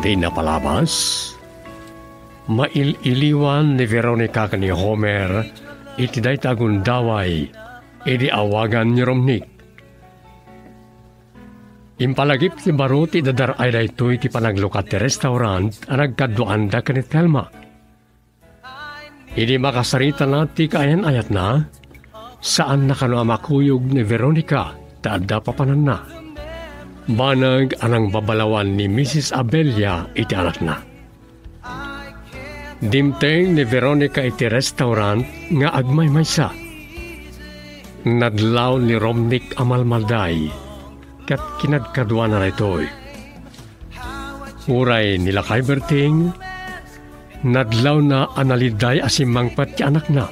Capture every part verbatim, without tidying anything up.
Napalabas, mail-iliwan ni Veronica ken ni Homer iti dayta a gundaway idi awagan ni Romnick. Impalagip ti baro ti idadar-ay daytoy ti panaglukat ti restaurant a nagkaduaanda ken ni Thelma. Idi makasaritana ti kaayan-ayatna, saanna kano a makuyog ni Veronica ta adda papananna. Banag a nangbabalawan ni Misis Abelia iti anakna. Dimteng ni Veronica iti restaurant nga agmaymaysa. Nadlaw ni Romnick a malmalday ket kinadkaduana daytoy. Uray ni Lakay Berting, nadlawna a naliday a simmangpet ti anakna.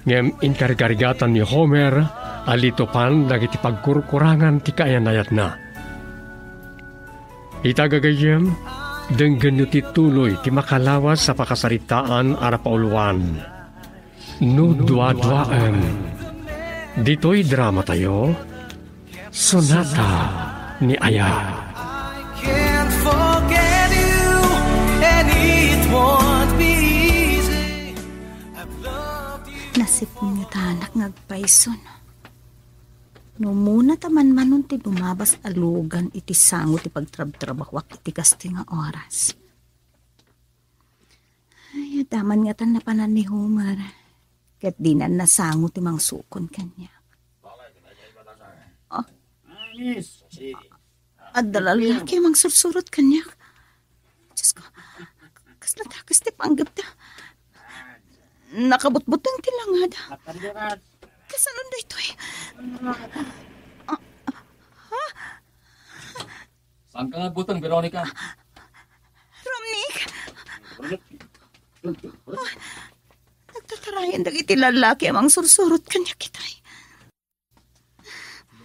Ngem inkargarigatan ni Homer a litupan dagiti pagkurkurangan ti kaayan-ayatna. Ita gagayyem, denggenyo ti tuloy ti makalawas a pakasaritaan a napauluan. No duaduaem, ditoy dramatayo, Sonata ni Aya. I can't forget you, and it won't be easy. I've loved you. Nasipngetan nga agpayso. No umuna ta manmanon ti lumabas a lugan iti sango ti pagtrabtrabahoak iti kastoy nga oras. Ay, adda man ngatan napanan ni Homer. Ket dinan nasango ti mangsukon kaniak. Ah. Adda lalaki a mangsursurot kaniak. Diyos ko, kasla dakes ti panggepda. Nakabutbuteng ti langada. Kasano daytoy? Ah, ah, ha? Saan ka nga buteng, Veronica? Romnick! Ah, nagtatarayan dagiti lalaki a mangsursurot kaniak itay.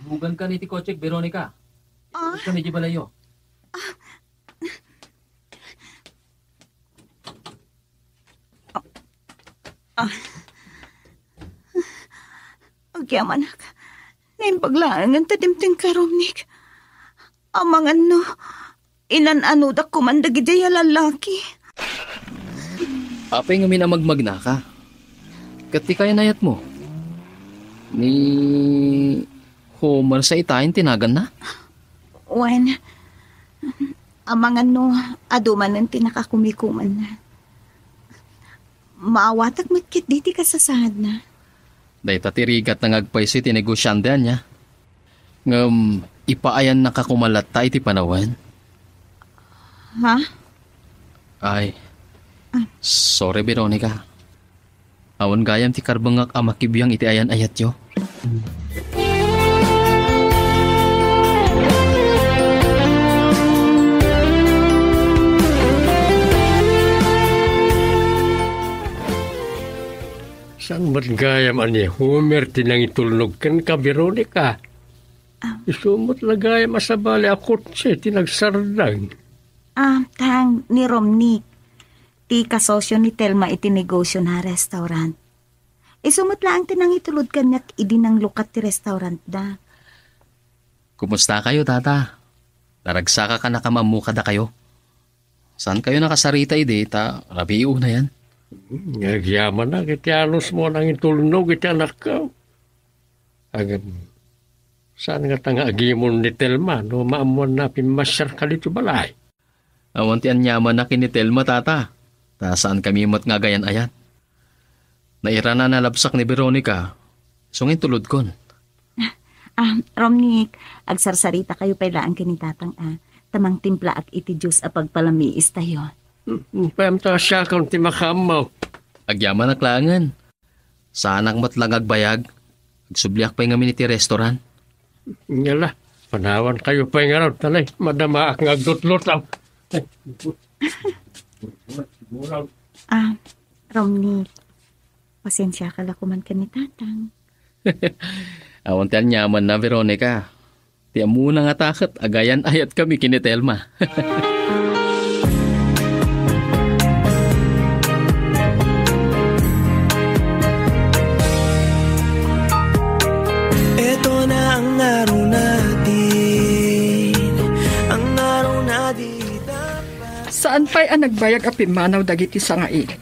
Lumugan ka ni ti kotsek, Veronica. Ah? Ikot ka ni di balayo. Ah. Ah. Agyamanak. Naimbag laengen ta dimteng ka, Romnick. Amangan no, inan-anodak koman dagidiay a lalaki. Apay ngamin a magmagnaka? Ket ti kayan-ayatmo? Ni Homer sa itaen ti naganna? Wen, amangan no, adu manen ti nakakumikumanna. Maawatak met ketdi ti kasasaadna. Dayta ti rigatna nga agpayso iti negosianda ania. Ngem ipaayannaka koma latta iti panawen. Ha? Ay. Ah. Sorry, Veronica. Awan gayam ti karbengngak a makibiang iti ayan-ayatyo. Saan met gayam a ni Homer ti nangitulnog kenka, Veronica? Ah. Isu met la gayam a sabali a kotse ti nagsardeng. Ah, tang, ni Romnick, ti kasosio ni Telma iti negosio na restaurant. Isu met laeng ti nangitulod kaniak idi nanglukat ti restaurantda. Kumusta kayo, Tata? Naragsakak a nakaammo kadakayo. Saan kayo nakasarita idi ta rabii unayen? Hmm, agyamanak iti anusmo a nangitulnog iti anakko. Agem, saan ngata nga agimon ni Telma no maammoanna a pimmasiarka ditoy balay? Awan ti aniamanna ken ni Telma, Tata. Ta saankami met nga agayan-ayat. Nairana a nalabsak ni Veronica, isu nga intulodkon. Ah, Romnick, agsarsarita kayo pay laeng ken ni Tatang, ah, ta mangtimplaak iti juice a pagpalamiistayo. Hmm, hmm, payam ta siakon ti makaammo. Agyamanak laengen. Saanak met la nga agbayag. Agsubliak pay ngamin iti restaurant. Ngala, panawan kayo pay ngarud, ta nay, madamaak nga aglutlutaw. Ah, Romnick, pasensiaka la koman ken ni Tatang. Awan ti aniamanna, Veronica. Ti ammona ngata ket agayan-ayatkami ken ni Telma. Ito na ang araw natin, ang araw natin. Saan pay a nagbayag a pimmanaw dagiti sangailik.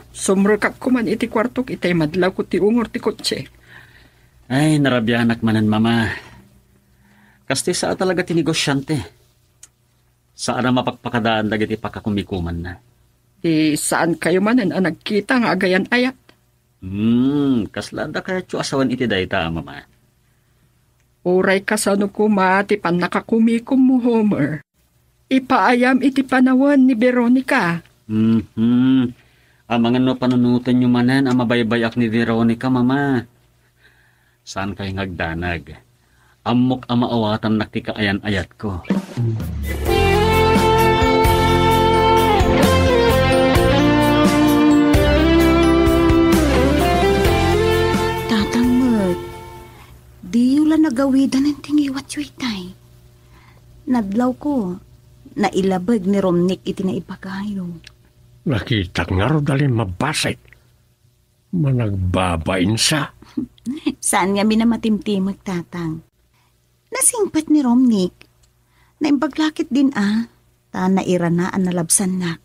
Sumrekak koman iti kuartok itay madlawko ti ungor ti kotse. Ay, narabianak manen, Mama. Kasta sa talaga ti negosiante. Saan a mapakpakadaan dagiti pakakumikumanna. Di saan kayo manen a nagkita nga agayan-ayat? Hmm, kasla adda kayatyo a sawen iti dayta, Mama? Uray kasano koma ti pannakakumikommo, Homer. Ipaayam iti panawen ni Veronica. Mhm. Amangan no panunotenyo manen a mabaybay-ak ni Veronica, Mama. Saan kayo nga agdanag? Ammok a maawatannak ti kaayan-ayatko. Tatang met, diyo la nagawidan ti ngiwatyo itay. Nadlawko, nailabeg ni Romnick iti naibagayo. Nakitak ngarud a limmabasek. Managbabainsa. Saan ngamin a matimtimeg, Tatang. Nasingpet ni Romnick. Naimbag la ketdin a, ta nairana a nalabsannak.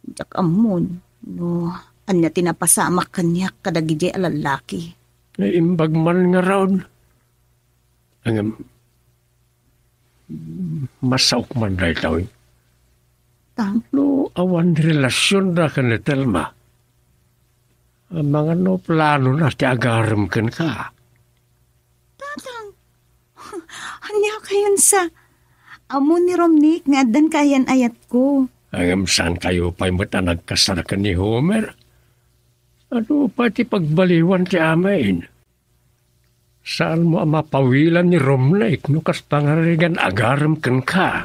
Diak ammon no ania ti napasamak kaniak kadagidi a lallaki. Naimbag man ngarud. Ngem, masaok man daytoy. Tang? No awan relasionda ken ni Telma, amangan no planona ti agarem kenka? Tatang, ania kayon sa? Ammo ni Romnick nga addan kaayan-ayatko. Ngem saan kayo pay met a nagkasar ken ni Homer? Adu pay ti pagbaliwan ti amin. Saanmo a mapawilan ni Romnick no kasta nga rigan agarem kenka?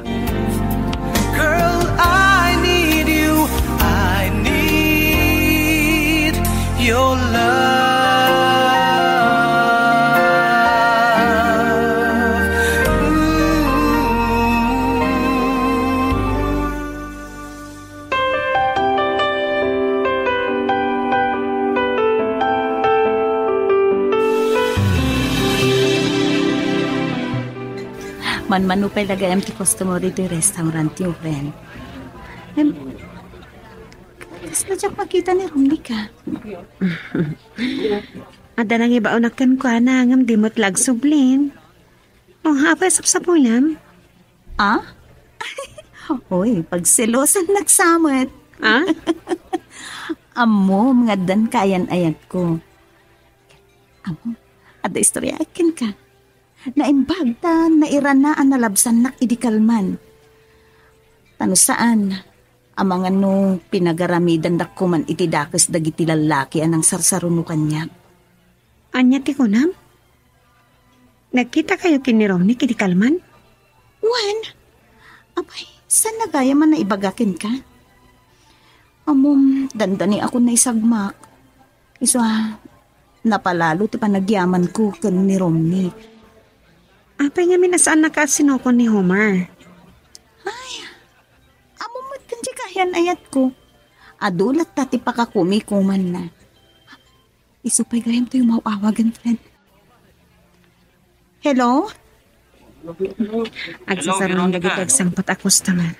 Girl, I need you. I need your love. Ooh. Manmano pay la gayam ti customer iti restaurant yo, friend. Em, kasla diak makita ni Romnick, a? Adda nangibaonak kenkuana, ngem di met la agsublin. O, apay sapsapulam? Ah? Oy, pagselosannak sa met. Ah? Ammom nga addan kaayan-ayatko. Ammom, adda istoryaak kenka. Naimbag ta nairana a nalabsannak idi kalman. Ta no saan, amangan no pinagaramidandak koman iti dakes dagiti lallaki a nangsarsaruno kaniak. Ania ti kunam? Nagkita kayo ken ni Romnick idi kalman? Wen, apay, saan na gayam a naibaga kenka? Ammom, dandani ako naisagmak. Isu a, napalalo ti panagyamanko ken ni Romnick. Apay ngamin a saannaka a sinukon ni Homer? Ay, ammom met ken ti kaayan-ayatko. Adu latta ti pakakumikumanna. Isu pay gayam ti umaw-awagen, friend. Hello? Agsasarang dagiti agsangpet a customer.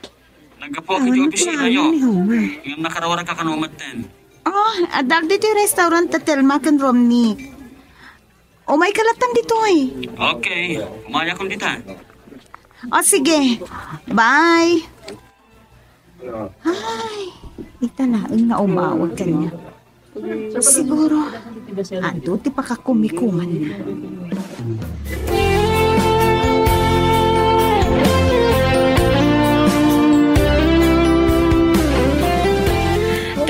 Naggapuak iti opisina yo. Awan met laeng ni Homer. Ngem nakaruaragka kano metten. Oh, adda ditoy restaurant ta Telma ken Romnick. Umayka lattan ditoy. Okay, umayakon dita. Oh, sige. Bye. Ay, ita laeng nga umawag kaniak. Siguro, adu ti pakakumikumanna.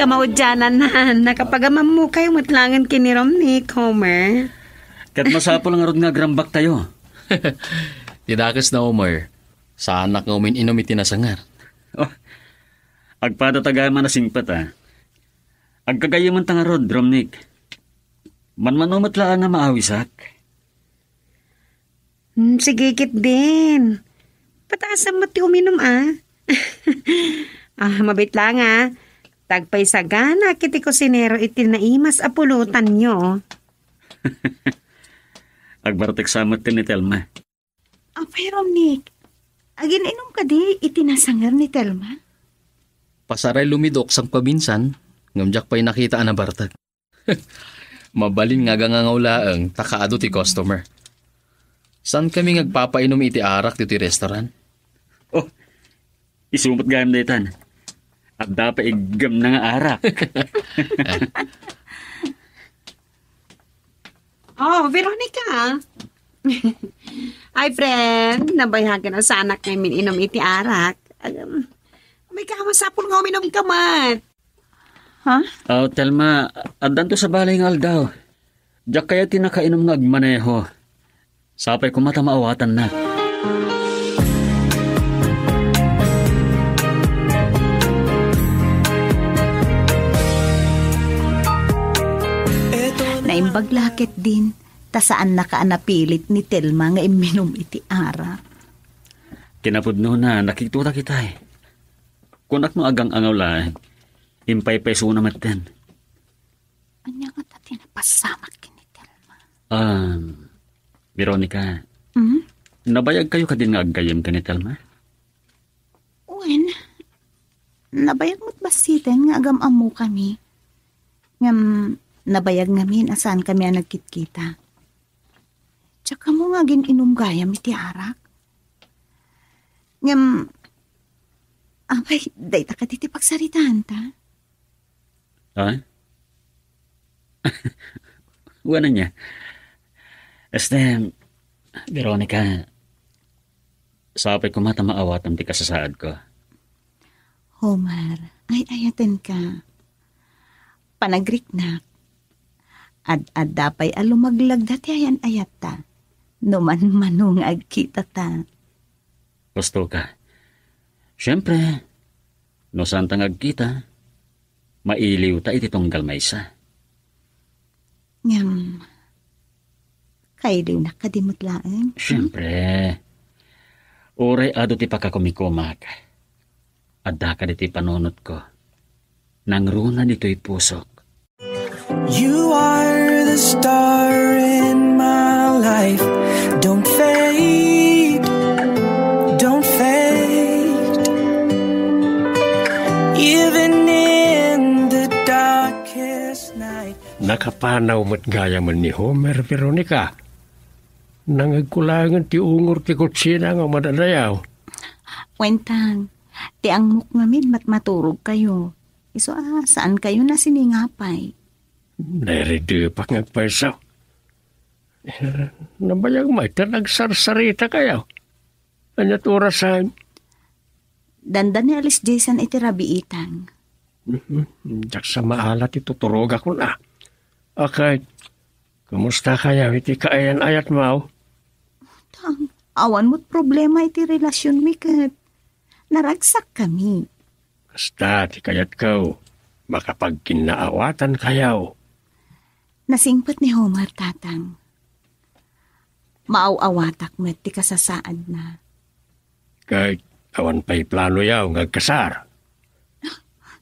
Kamaudianan, nakapag-amammokayo met laengen ken ni Romnick, Homer. Ket masapul ngarud nga agrambaktayo. Ti dakes na, Homer. Saanak nga umin-inum iti nasangar. Oh, agpada ta gayam a nasingpet, a. Agkagayyementa ngarud, Romnick. Manmano met laeng a maawisak. Hmm, sige ketdin. Pataasam met ti uminum, a. Ah, mabit laeng, a. Tagpaisaganak iti kusinero iti naimas a pulutanyo. Agbartek sa met ken ni Telma. Apay, Romnick, Agin-inom kadi iti nasanger ni Telma? Pasaray lumidok sang paminsan, ngem diak pay nakita a nabartek. Mabalin nga agangangaw laeng ta kaadu ti customer. Saan kami nga agpapainom iti arak ditoy restaurant? Oh, isu met gayam daytan. Adda pay iggemna nga arak. Oh, Veronica. Hi, friend. Nabayagen a saanak nga min-inom iti arak. Agam, may ka, masapul nga uminom ka met. Ha? Oh, Telma, addanto sa balay nga aldaw. Diak kayat ti nakainom nga agmaneho. Sapay koma ta maawatannak. Naimbag la ketdin, ta saannaka a napilit ni Telma nga imminom iti arak. Kinapudnona, nakigtotak itay. Kunak no agang-angaw laeng, impaypaysona metten. Ania ngata ti napasamak ken ni Telma? Um, Veronica, Hmm? Nabayagkayo kadin nga aggayyem ken ni Telma? Wen, nabayag met bassiten nga agam-ammokami. Ngem nabayag ngamin a saankami a nagkitkita. Diak ammo nga agin-inom gayam iti arak. Ngem, apay, dayta kadi ti pagsaritaanta? Ha? Wen ania? Este, Veronica, sapay koma ta maawatam ti kasasaadko. Homer, ay-ayatenka. Panagriknak. Ad-adda pay a lumaglagda ti ayan-ayatta. No manmano nga agkitata. Husto ka. Siempre, no saanta nga agkita, mailiwta iti tunggal maysa. Ngem, kailiwnak kadi met laeng? Siempre. Uray adu ti pakakumikumak, adda kadi ti panunotko. Nangruna ditoy pusok. You are the star in my life. Don't fade, don't fade. Even in the darkest night. Nakapanaw met gayamen ni Homer, Veronica. Nangegko laengen ti ungor ti kutsina nga madadayaw. Wentang, ti angmok ngamin met maturogkayo. Isu a, saankayo nasiningapay. Nairedepak nga agpayso. Eh, nabayag met ta nagsarsarita kayo. Ania ti orasen? Dandani alas diesan iti rabiitan. Mhm. Diak sa maala ti tuturogak kuna. Okay. Kumusta kayo iti kaayan-ayatmo? Tang, awan met problema iti relasionmi ket naragsakkami. Kasta ti kayatko, makapagkinnaawatankayo. Nasingpet ni Homer, Tatang. Maaw-awatak met ti kasasaadna. Ket awan pay planoyo nga agkasar?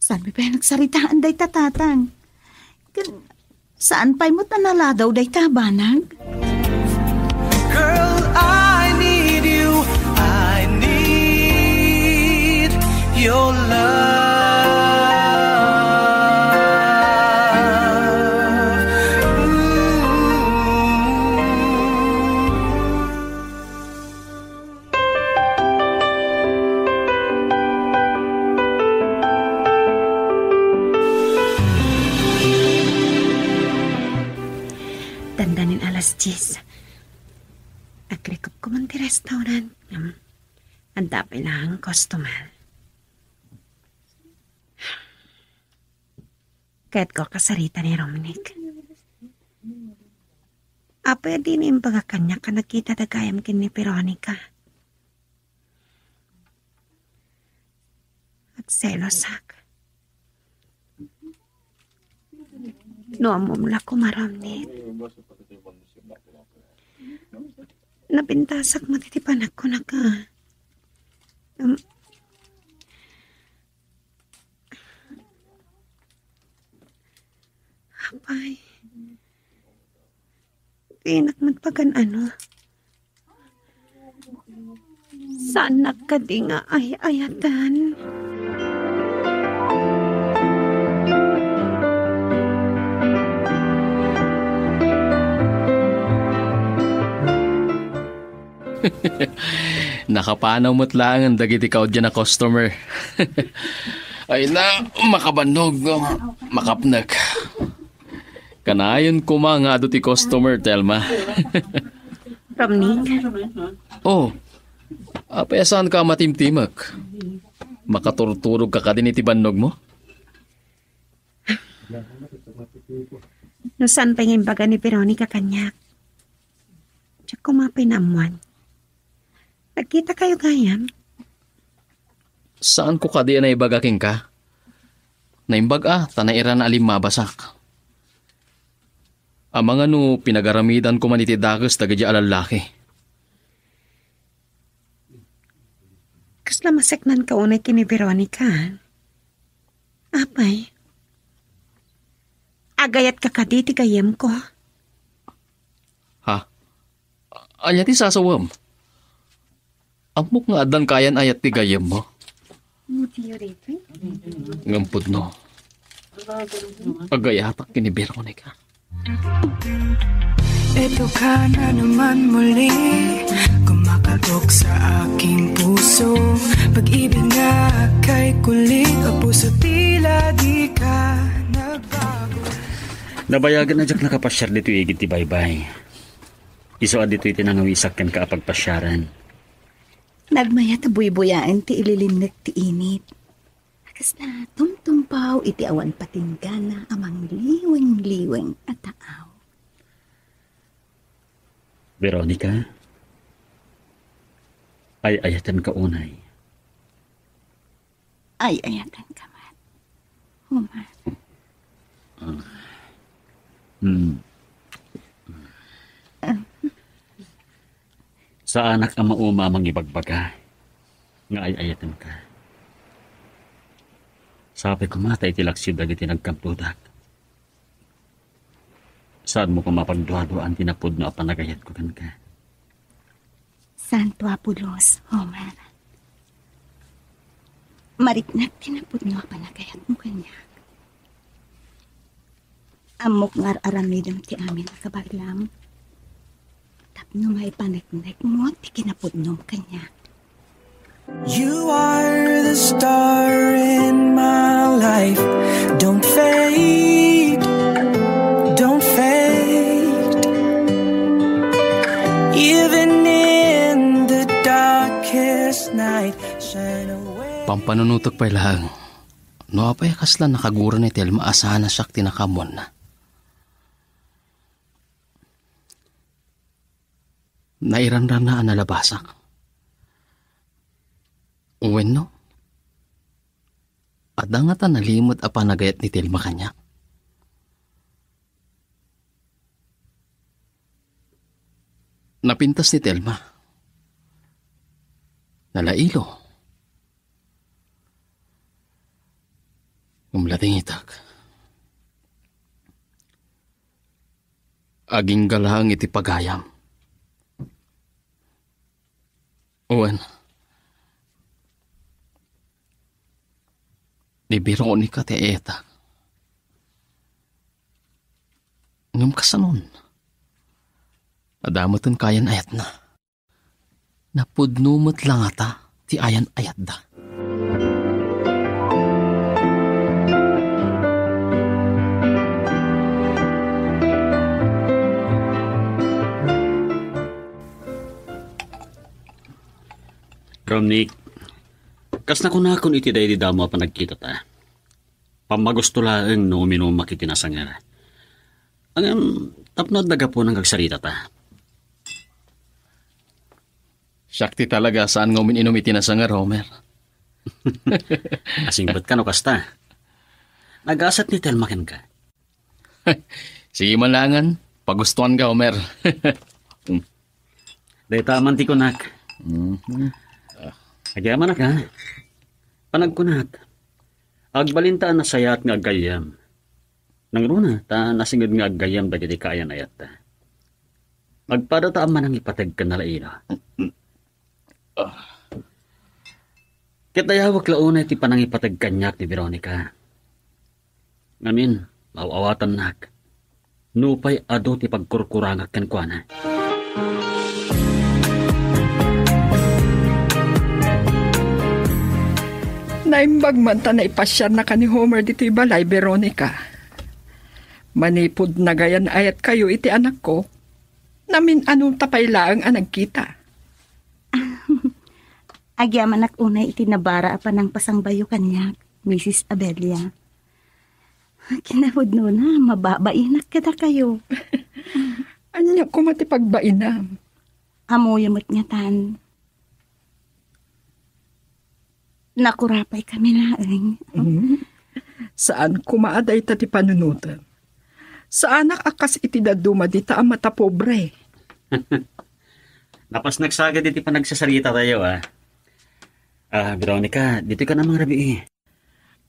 Saanmi pay nagsaritaan dayta, Tatang? Ken saan pay met a naladaw dayta a banag? Girl, I need you. I need your love. Ooh. Dandanin alas diyes. Agrikupko man ti restaurant. Hmm. Adda pay laeng customer. Kayatko a kasarita ni Romnick. Apay a dina imbagak kaniak a nagkita da gayam ken ni Veronica? Agselosak. No ammom la koma, Romnick. Napintasak met iti panagkunaka. Um, Apay. Dinak met pagan-ano. Saannak kadi nga ay-ayaten? Nakapanaw met laengen dagiti kaudyan a customer. Ay na, makabannog, makapnek. Kanayon koma nga adu ti customer, Telma. Romnick? Oh, apay a saanka a matimtimek? Makaturturogka kadin iti bannogmo? No saan pay nga imbaga ni Veronica kaniak, diak koma pay naammuan. Nagkitakayo gayam? Saanko kadi a naibaga kenka? Naimbag a, ta nairana a limmabasak. Amangan no pinagaramidanko man iti dakes dagiti a lallaki. Kasla maseknanka unay ken ni Veronica? Apay? Agayatka kadi ti gayyemko? Ha? Ania ti sasawem? Ammok nga addan kayan-ayat ti gayyemmo. Ngem pudno, agayatak ken ni Veronica. Ito ka na naman muli, kumakatok sa aking puso. Pag-ibig na kay kulit, o puso tila di ka nagbago. Nabayagen a diak nakapasiar ditoy igid ti baybay. Isu a ditoy ti nangawisak kenka a pagpasiaran. Nagmayat a buybuyaen ti ililinnek ti init. Kasla tumtumpaw iti awan patinggana a mangliwengliweng a taaw. Veronica, ay-ayatenka unay. Ay-ayatenka met, Homer. Hmm. Saanak a mauma a mangibagbaga nga ay-ayatenka. Sapay koma ta iti laksid dagiti nagkamtudak, saanmo koma pagduaduaan ti napudno a panagayatko kenka. Santo a pulos, Homer. Mariknak ti napudno a panagayatmo kaniak. Ammok nga ar-aramidem ti amin a kabaelam tapno maipaneknekmo ti kinapudnom kaniak. You are the star in my life. Don't fade, don't fade. Even in the darkest night, shine away. Pampanunotek pay laeng. No apay a kasla nakagura ni Telma a saan a siak ti nakaammoanna. Nairanrana a nalabasak. Wenno, adda ngata nalimed a panagayat ni Telma kaniak? Napintas ni Telma. Nalailo. Ngem latingitak. Agingga laeng iti pagayam. Wen, ni Veronica ti ayata. Ngem kasanon? Adda meten kayan-ayatna. Napudno met la ngata ti ayan-ayatda. Romnick, kas nakunakon iti daydi damo a panagkitata, pammagusto laeng no uminumak iti nasanger. Ngem, tapno adda gapunan nga agsaritata. Siak ti talaga a saan nga umin-inum iti nasanger, Homer. Asingpet ka no kasta. Nagasat ni Telma kenka. Sige man laengen, pagustuanka, Homer. Dayta man ti kunak. Mhm. Agyamanak, ha? Panagkunak, agbalinta a nasayaat nga aggayyem. Nangruna ta nasinged nga aggayyem dagiti kaayan-ayatta. Agpadata a manangipateg ken nalaila. Ah. Ket dayawek la unay ti panangipateg kaniak ni Veronica. Ngamin, maaw-awatannak nupay adu ti pagkurkurangak kenkuana. Naimbag man ta naipasiarnaka ni Homer ditoy balay, Veronica. Manipud nagayan-ayatkayo iti anakko, namin-ano ta pay laeng a nagkita. Agyamanak unay iti nabara a panangpasangbayo kaniak, Misis Abelia. Kinapudnona, mababainak kadakayo. Ania koma ti pagbainam? Ammoyo met ngatan. Nakurapaykami laeng. Mm. Saan koma a dayta ti panunotem. Saanak a kas iti dadduma dita a matapobre. Napasnek sa ket iti panagsasarita tayo, ah. Ah, Veronica, ditoy ka na mangrabii.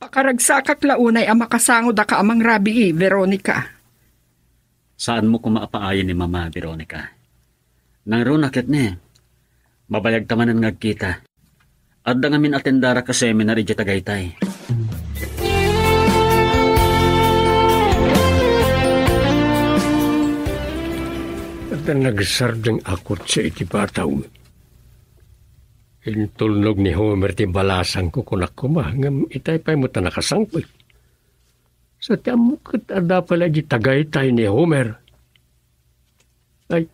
Pakaragsakak la unay a makasango daka a mangrabii, Veronica. Saanmo koma a paayen ni Mama, Veronica. Nangruna ket ne, mabayagta manen nga agkita. Adda ngamin atendarak a seminar idiay Tagaytay. Adda nagsardeng a kotse iti bataw. Intulnog ni Homer ti balasangko, kunak koma, ngem itay pay met a nakasangpet. Sa ti ammok ket adda pay la idiay Tagaytay ni Homer. Ay,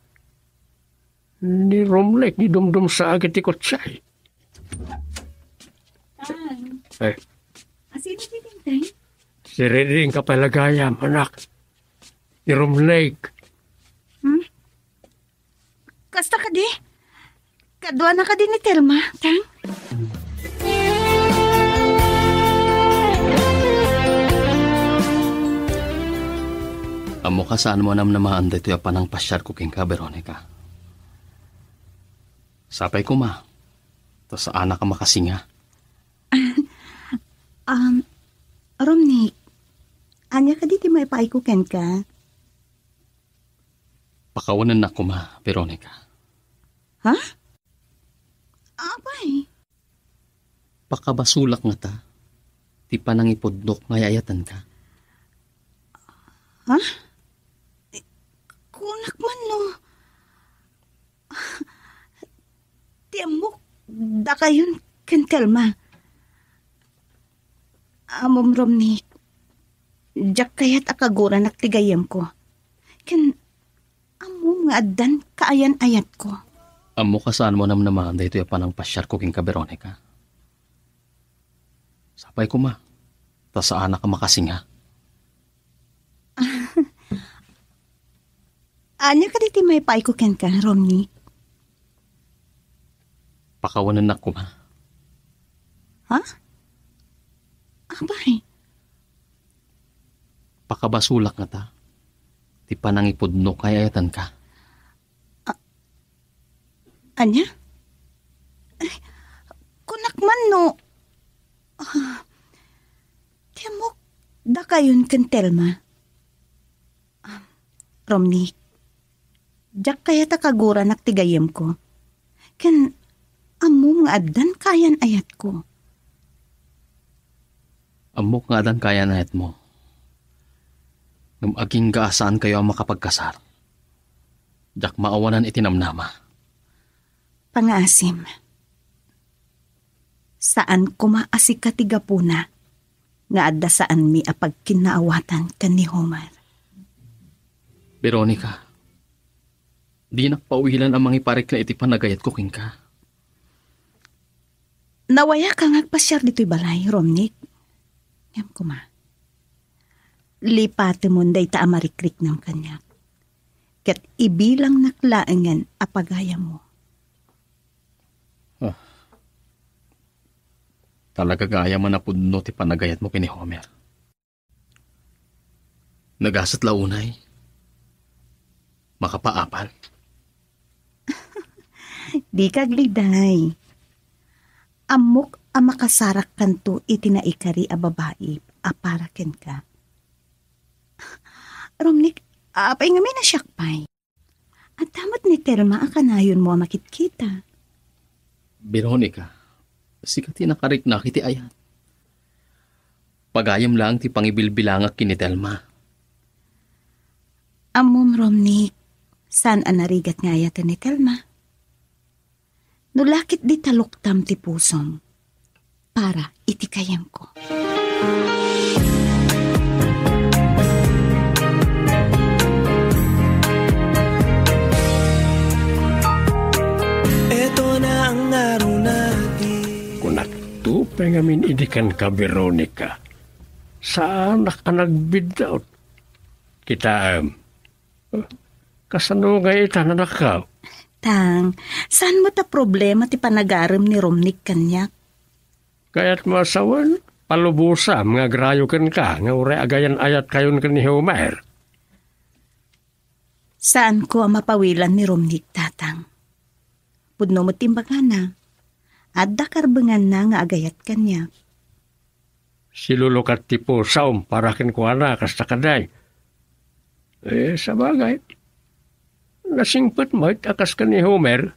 ni Romlek, ni dumdumsaak iti kotse. Tan. Ay. Asino ti tintay? Siririing ka pay la gayam, anak. Ni Romlek. Hmm? Kasta kadi? Kaduana kadi ni Telma, Tang? Ammok a saanmo a namnamaan daytoy a panangpasiarko kenka, Veronica. Sapay koma, ta saanak a makasinga. Um, Romney, ania kadi ti maipaayko kenka? Pakawanennak koma, Veronica. Ha? Apay? Pakabasolak ngata ti panangipudnok nga ay-ayatenka. Ha? Eh, kunak man no. Ti ammok, dakayon ken Telma. Ammom, Romney, diak kayat a kaguranak ti gayyemko. Ken ammom nga addan kaayan-ayatko. Ammok a saanmo a namnamaan daytoy a panangpasiarko kenka, Veronica. Sapay koma, ta saanak a makasinga. Ania kadi ti maipaayko kenka, Romney? Pakawanennak koma. Ha? Apay? Pakabasolak ngata ti panangipudnok nga ay-ayatenka. A-, ania? Ay, kunak man no. Ah, ti ammok, dakayon ken Telma. Ah, Romney, diak kayat a kaguranak ti gayyemko. Ken ammom nga addan kaayan-ayatko. Ammok nga addan kaayan-ayatmo. Ngem agingga a saankayo a makapagkasar, diak maawanan iti namnama. Pangaasim. Saan koma a sika ti gapuna nga adda saanmi a pagkinnaawatan ken ni Homer. Veronica, dinak pawilan a mangiparikna iti panagayatko kenka. Nawayaka nga agpasiar ditoy balay, Romney. Ngem koma, lipatemon dayta a marikriknam kaniak, ket ibilangnak laengen a pagayammo. Ah. Talaga gayam a napudno ti panagayatmo ken ni Homer. Nagasat la unay. Makapaapal. Dika agliday. Ammok a makasarakkanto iti naikari a babai a para kenka. Romney, apay ngamin a siak pay? Adda met ni Telma a kanayonmo a makitkita. Veronica, Sika ti nakariknak iti ayat. Pagayem laeng ti pangibilbilangak ken ni Telma. Ammom, Romnick, saan a narigat nga ayaten ni Telma. No la ket di taluktam ti pusom para iti kayemko. Eto na ang ngaruna ti Kunakto pay ngamin idi kenka, Veronica. Saanak a nagbiddaut. Kitaem. Kasano nga ita nanakaw? Tang, saan met a problema ti panagarem ni Romnick kaniak? Kayatmo a sawen, palubosam nga agrayo kenka nga uray agayan-ayatkayon ken ni Homer. Saanko a mapawilan ni Romnick, Tatang. Pudno met ti imbagana, adda karbenganna nga agayat kaniak. Silulukat ti pusom para kenkuana, kasta kadi. Eh, sabagay, nasingpet met a kas ken ni Homer.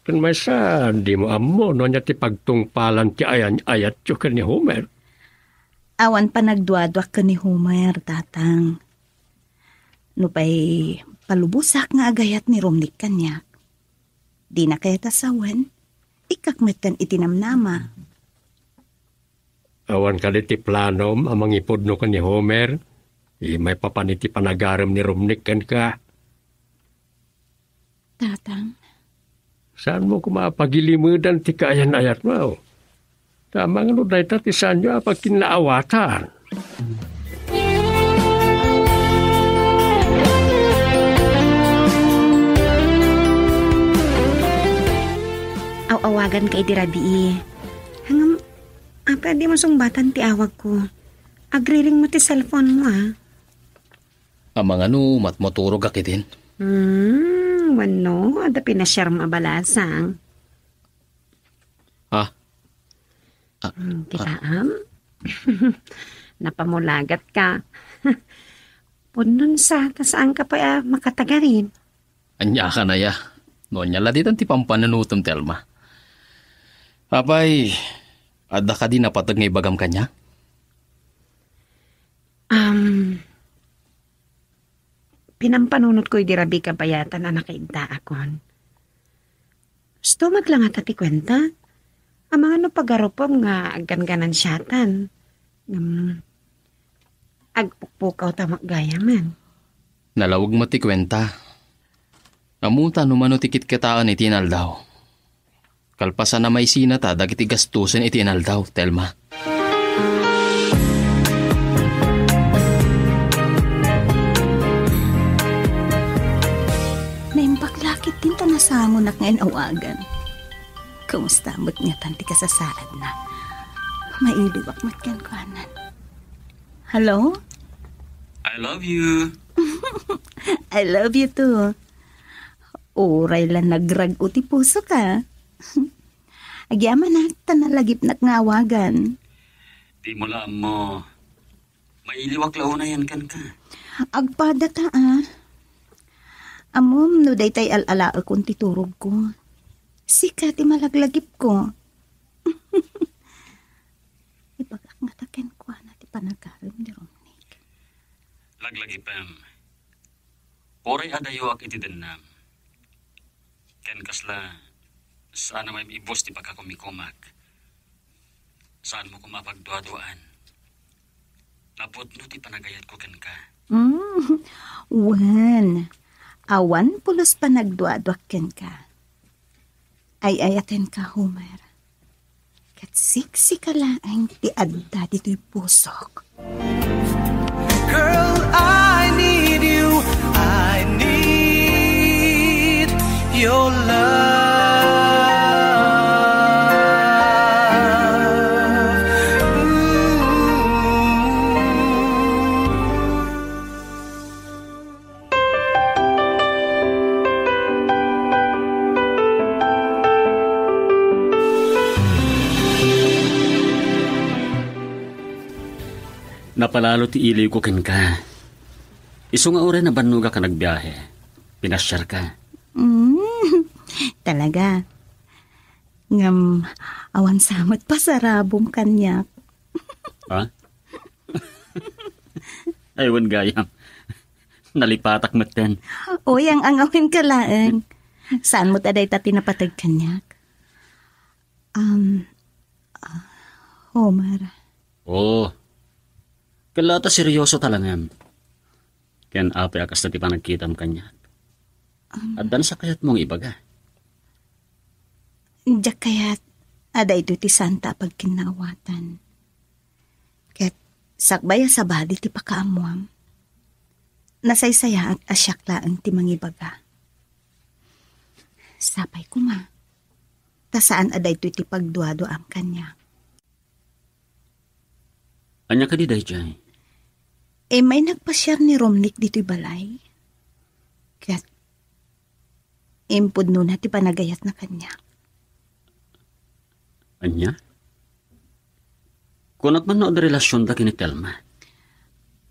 Ken maysa, dimo ammo no ania ti pagtungpalan ti ayan-ayatyo ken ni Homer. Awan panagduaduak ken ni Homer, Tatang. Nupay palubosak nga agayat ni Romnick kaniak, dina kayat a sawen, ikkak metten iti namnama. Awan kadi ti planom a mangipudno ken ni Homer, maipapan iti panagarem ni Romnick kenka? Tatang. Saanmo koma a pagilimedan ti kaayan-ayatmo? Ta mangano dayta ti saanyo a pagkinnaawatan? Aw-awaganka idi rabii. Ngem, apay a dimo sungbatan ti awagko? Agriring met ti cellphone-mo, a. Amangan no mat-, maturogak idin. Hmm, wenno, adda pinasiarmo a balasang. Ah. Ah, Hmm, ah. Kitaem? Napamulagatka. Pudno sa, ta saanka pay a makatagarin. Ania ka na ya? No ania la ditan ti pampanunotem, Telma. Apay, adda kadi napateg nga ibagam kaniak? Um, pinampanunotko idi rabii kabayatan a nakaiddaakon. Gusto met la ngata ti kuenta? Amangan no pagarupem nga agganganan siatan. Ngem, agpukpukaw ta met gayamen. Nalawag met ti kuenta. Ammota no mano ti kitkitaen iti inaldaw. Kalpasan a maisinata dagiti gastusen iti inaldaw, Telma. Naimbag la ketdin ta nasangonak nga inawagan. Kumusta met ngatan ti kasasaadna? Mailiwak met kenkuana. Hello? I love you. I love you too. Uray la nagrag-o ti pusok, a. Agyamanak ta nalagipnak nga awagan. Dimo la ammo. Mailiwak la unayen kenka. Agpadata, a. Ammom no daytay al-alaekon ti turogko. Sika ti malaglagipko. Ibagak ngata kenkuana ti panagarem ni Romnick. Laglagipem. Uray adayoak iti dennam. Ken kasla, saan a maim-ibus ti pakakumikumak. Saanmo koma a pagduaduaan. Napudno ti panagayatko kenka. Mm, wen, awan pulos panagduaduak kenka. Ay-ayatenka, Homer. Ket siksika laeng ti adda ditoy pusok. Girl, I need you. I need your love. Ooh. Napalalo ti iliwko kenka. Isu nga uray nabannogak a nagbiahe, pinasiarka. Mm, talaga. Ngem awan sa met pasarabom kaniak. Ha? Ay, wen gayam. Nalipatak metten. Uy, ang-angawen ka laeng. Saan met a dayta ti napateg kaniak? Um, ah, Homer. Oh. Kella ta seryoso ta langem. Ken apay a kasta ti panagkitam kaniak? Um, Addan sa kayatmo nga ibaga? Diak kayat a daytoy ti santa a pagkinnaawatan. Ket sakbay a sabali ti pakaammoam, nasaysayaat a siak laeng ti mangibaga. Sapay koma, ta saan a daytoy ti pagduaduaam kaniak. Ania kadi daydiay? Immay nagpasiar ni Romnick ditoy balay. Ket impudnona ti panagayatna kaniak. Ania? Kunak man no adda relasionda ken ni Telma?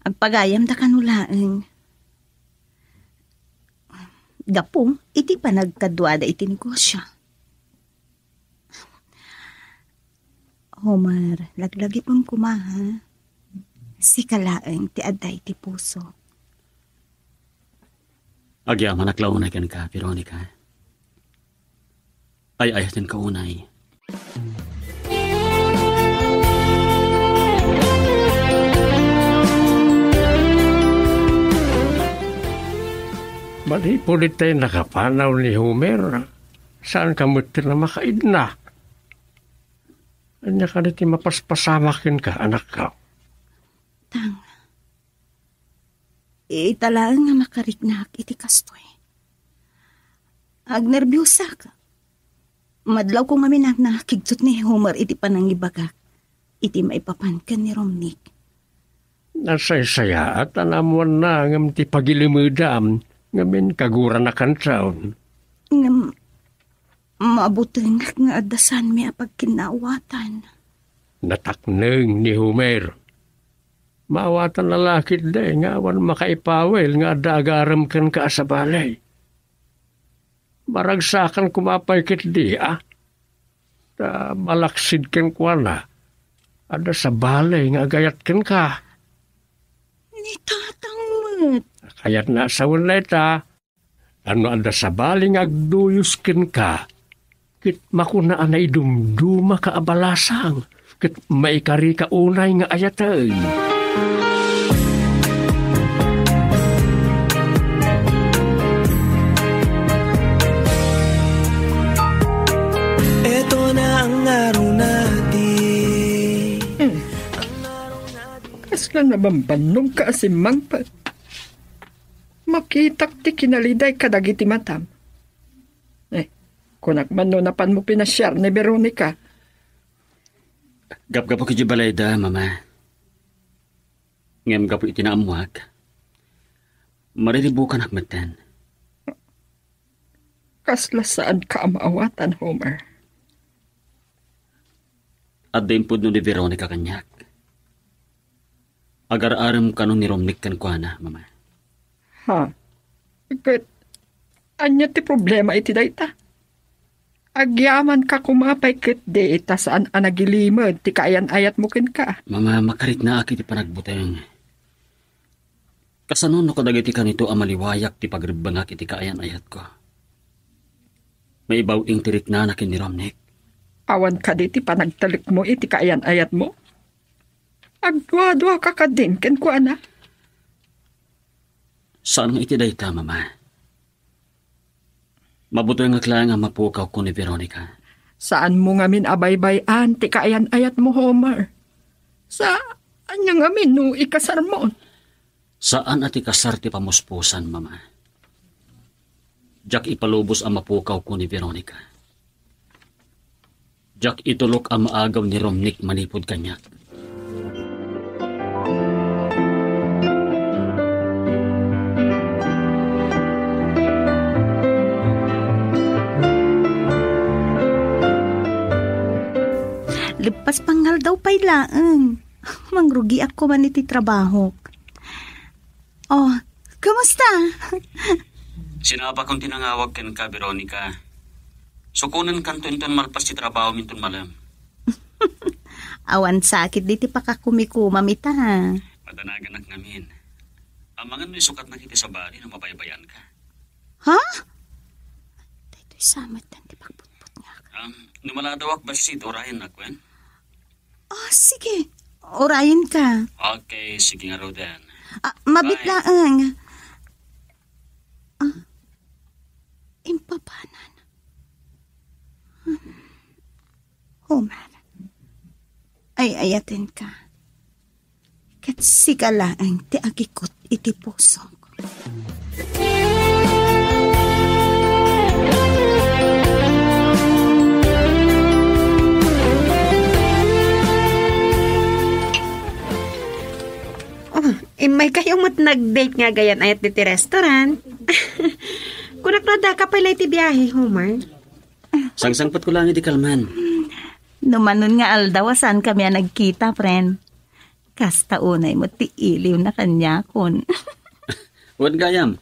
Agpagayamda kano laeng. Gapu iti panagkaduada iti negosio. Homer, laglagipem koma, ha? Sika laeng ti adda iti puso. Agyamanak la unay kenka, Veronica. Ay-ayatenka unay. Manipud itay nakapanaw ni Homer, saan ka met ti namakaidna? Ania kadi ti mapaspasamak kenka, anakko? Tang, ita laeng nga makariknak iti kastoy. Agnerbiosak. Madlawko ngamin a nakigtot ni Homer iti panangibagak iti maipapan ken ni Romnick. Nasaysayaat a naammoanna ngem ti pagilimedam, ngem inkaguranakanton. Ngem, mabutengak nga adda saanmi a pagkinnaawatan. Natakneng ni Homer. Maawatanna la ketdi nga awan makaipawil nga adda agarem kenka a sabali. Maragsakan koma pay ketdi, a? Ta malaksid kenkuana, adda sabali nga agayat kenka. Ni Tatang met. Kayatna a sawen dayta. Tapno adda sabali nga agduyos kenka, ket makuna a naidumdumaka a balasang, ket maikarika unay nga ayaten. Eto na ang araw natin. Hmm. Kasla nabambannogka a simmangpet. Makitak ti kinaliday kadagiti matam. Eh, kunak man no napanmo pinasiar ni Veronica. Gapgapu iti balayda, Mama. Ngem gapu iti naammoak, mariribukanak metten. Kasla saanka a maawatan, Homer. Adda impudno ni Veronica kaniak. Agar-arem kano ni Romnick kenkuana, Mama. Ha? Ket ania ti problema iti dayta? Agyamanka koma pay ketdi ta saan a nagilimed ti kaayan-ayatmo kenka. Mama, makariknaak iti panagbuteng. Kasano no kadagiti kanito a maliwayak ti pagrebbengak iti kaayan-ayatko? Maibaw-ing ti riknana ken ni Romnick. Awan kadi ti panagtalekmo iti kaayan-ayatmo? Agduadua ka kadin kenkuana? Saan nga iti dayta, Mama. Mabutengak laeng a mapukawko ni Veronica. Saanmo ngamin a baybay-an ti kaayan-ayatmo, Homer. Sa, ania ngamin no ikasarmon? Saan a ti kasar ti pamuspusan, Mama. Diak ipalubos a mapukawko ni Veronica. Diak itulok a maagaw ni Romnick manipud kaniak. Lepas pangaldaw pay laeng. Mangrugiak koma iti trabahok. Oh, kumusta? Sinapakon ti nangawag kenka, Veronica. Sukonenkanto inton malpas ti trabahom inton malem. Awan sakit diti pakakumikumam ita. Madanaganak ngamin. Amangan no isukatnak iti sabali no mabaybayanka. Ha? Daytoy sa met ti pagbutbutngak. Um, no maladawak bassit, urayennak wen? Ah, sige. Urayenka. Okay, sige ngaruden. Ah, mabit Bye. laeng. Ah, impapanan. Homer, ay-ayatenka. Ket sika laeng ti agikut iti pusok. Oh, immay kayo met nag-date nga gayan ayat diti restaurant. Kunak no adda ka pay la iti biahe, Homer. Sangsangpetko laeng idi kalman. No manon nga aldaw a saan kami a nagkita, friend. Kasta unay met ti iliwna kaniakon. Wen gayam,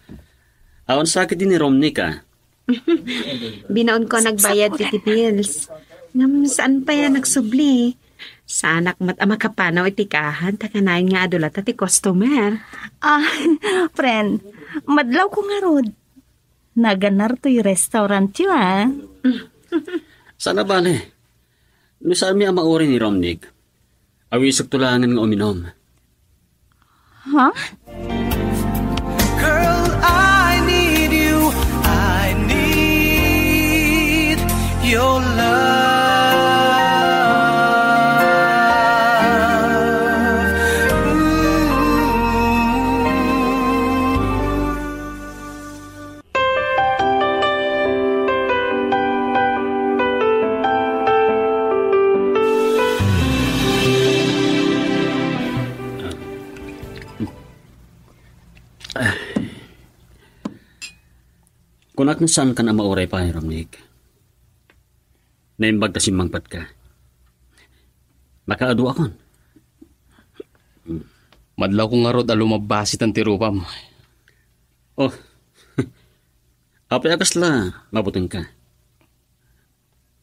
awan sakit ni Romney ka. Binaonko a nagbayad iti bills. Ngem saan pay a nagsubli. Saanak met a makapanaw iti kahan ta kanayon nga adu latta ti customer. Ah, friend, madlawko ngarud. Naganar toy restaurantyo, ah. Saan a bale. No saanmi a mauray ni Romnick, awisekto laengen nga uminom. Ha? Girl, I need you. I need your love. Ooh. Kunak nga saankan a mauray pay, Romnick. Naimbag ta simmangpetka. Nakaaduakon. Madlawko ngarud a lumabbasiten ti rupam. Oh. Apay a kasla mabutengka?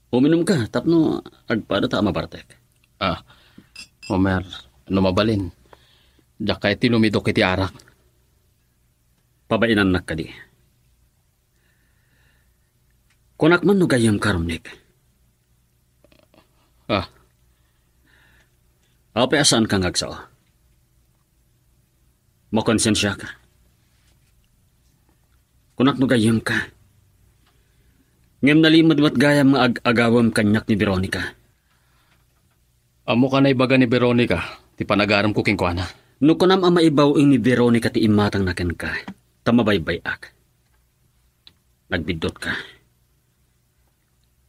Uminumka tapno agpada ta a mabartek. Ah, Homer, no mabalin, diak kayat ti lumidok iti arak. Pabainannak kadi? Kunak man no gayyemka, Romnick. Ah. Apay a saanka nga agsao? Makonsensiaka. Kunak no gayyemka. Ngem nalimed met gayam nga ag-agawem kaniak ni Veronica. Ammok a naibaga ni Veronica ti panagaremko kenkuana. No kunam a maibaw-eng ni Veronica ti imatangna kenka, ta mabaybay-ak. Nagbiddutka.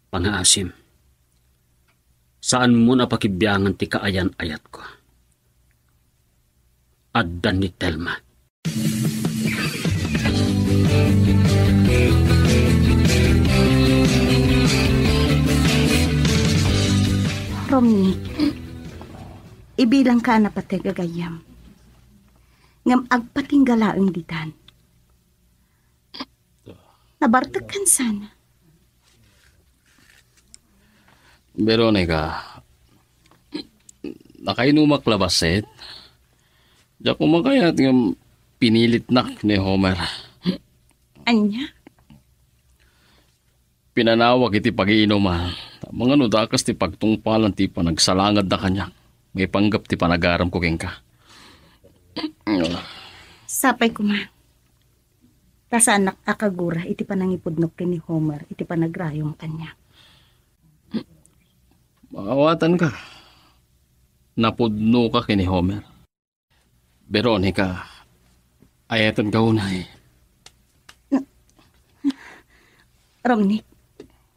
Pangaasim. Saanmon a pakibiangan ti kaayan-ayatko. Adda ni Telma. Romney, ibilangka a napateg a gayyem. Ngem agpatingga laeng ditan. Nabartek ken sana. Veronica, nakainumak la bassit? Diak koma kayat ngem pinilitnak ni Homer. Ania? Pinanawak iti pagiinuman. Mangano dakas ti pagtungpalan ti panagsalangadda kaniak. Maipanggep ti panagaremko kenka. Sapay koma. Ta saanak a kagura iti panangipudnok ken ni Homer iti panagrayom kaniak. Maawatanka. Napudnoka ken ni Homer. Veronica, ayatenka unay. Romney,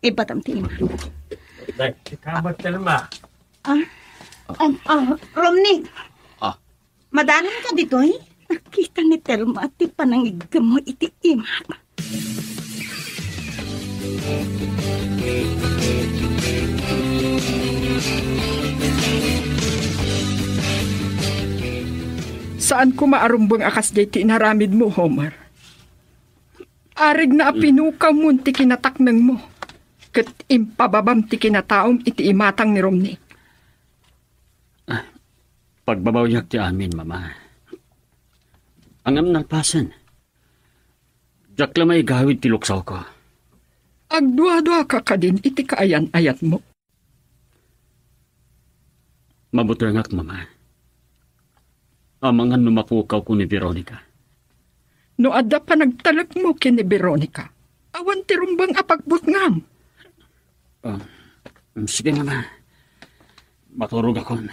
ibatam ti ima. Nagkikamat ka naman. Ah, ah, ah, Romney. Ah. Madanon ka ditoy? Nakita ni Telma ti panangiggem mo iti imak. Saan koma a rumbeng a kasdiay ti inaramid mo, Homer. Arigna a pinukaw mo ti kinatakneng mo. ket impababam ti kinataom iti imatang ni Romney. Ah, pagbabawiak ti amin, Mama. Ngem nalpasen, diak la maigawid ti luksawko. Agduaduaka kadin iti kaayan-ayatmo. Mabutengak, Mama. Amangan no mapukawko ni Veronica. No adda panagtalekmo ken ni Veronica, awan ti rumbeng a pagbutngam. Ah, sige, Mama. Maturogakon.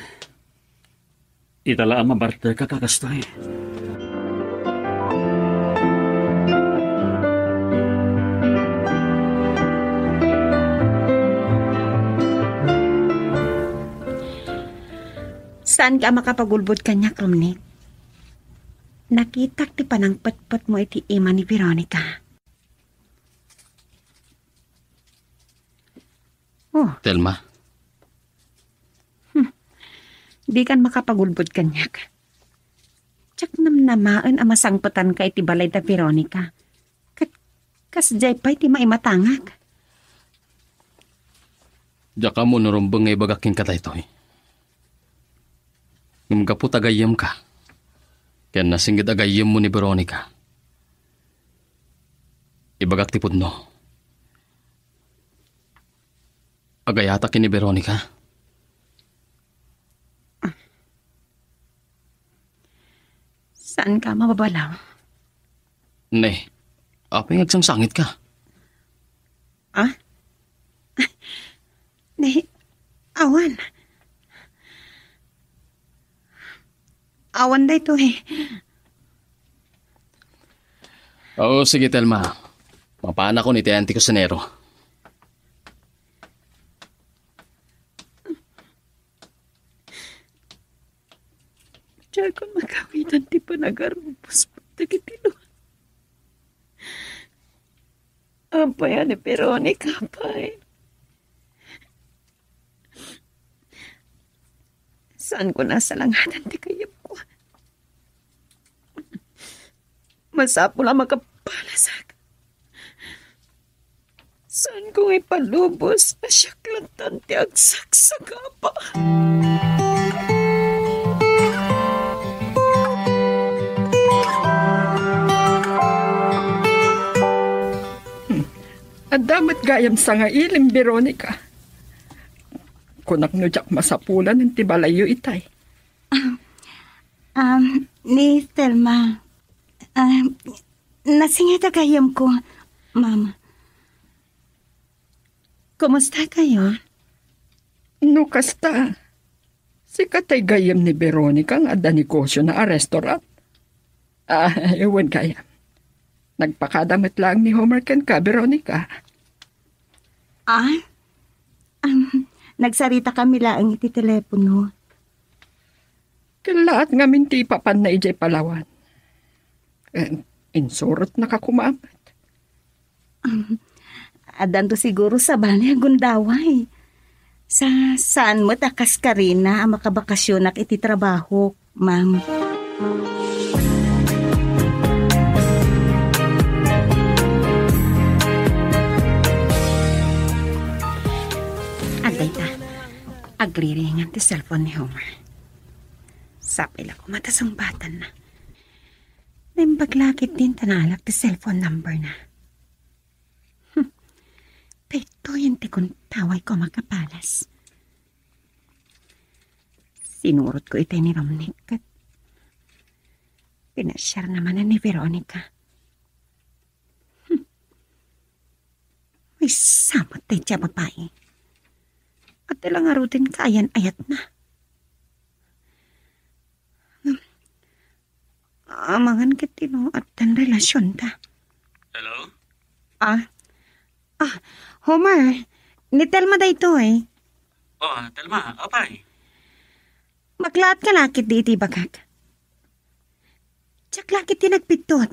Ita la a mabartek a kakastoy. Saanka a makapagulbod kaniak, Romney. Nakitak ti panangpetpetmo iti ima ni Veronica. Oh. Telma. Hmm. Dikan makapagulbod kaniak. Diak namnamaen a masangpetanka iti balay da Veronica. Ket kasdiay pay ti maimatangak. Diak ammo no rumbeng nga ibagak kenka daytoy. Ngem gapu ta gayyemka, ken nasingged a gayyemmo ni Veronica, ibagak ti pudno. Agayatak ken ni Veronica. Saanka a mababalaw? Ne, apay nga agsangsangitka? Ah? Ne, awan. Awan daytoy. Oo, sige, Telma. Mapanakon iti ayan ti kusinero. Diakon makawitan ti panagarubos dagiti luan. Apay a ni Veronica pay? Saanko a salangatan ti gayyemko. Masapul a makapalasak. Saanko nga ipalubos a siak latta ti agsaksakaba. Hmm. Adda met gayam sangailim, Veronica. Kunak no diak masapulan ti balayyo itay. Ah, um, ni Telma. Ah, nasingit a gayyemko, Ma'am. Kumusta kayo? No kasta, sika tay gayyem ni Veronica nga adda negosiona a restaurant. Ah, wen gayam. Nagpakada met laeng ni Homer kenka, Veronica. Ah? Um, nagsarita kami laeng iti telepono. Kellaat ngamin ti ipapanna idiay Palawan. Eh, insurotnaka koma met. Um, addanto siguro sabali a gundaway. Sa, saan met a kas karina a makabakasionak iti trabahok, ma'am. Adda ita, agriringan ti cellphone ni Homer. Sapay la koma ta sungbatanna. Naimbag la ketdin ta naalak ti cellphone number na. Hmm. Daytoyen ti kuntawayko a makapalas. Sinurotko itay ni Romney ket pinasiarna manen ni Veronica. Hmm. Maysa met daydiay a babai. Adda la ngaruden kaayan-ayatna. Hmm. Amangan ket ti no addan relasionda. Hello? Ah. Ah, Homer, ni Telma daytoy. Oh, Telma, apay? Maglaatka la ketdi iti ibagak. Diak la ketdi nagbiddut.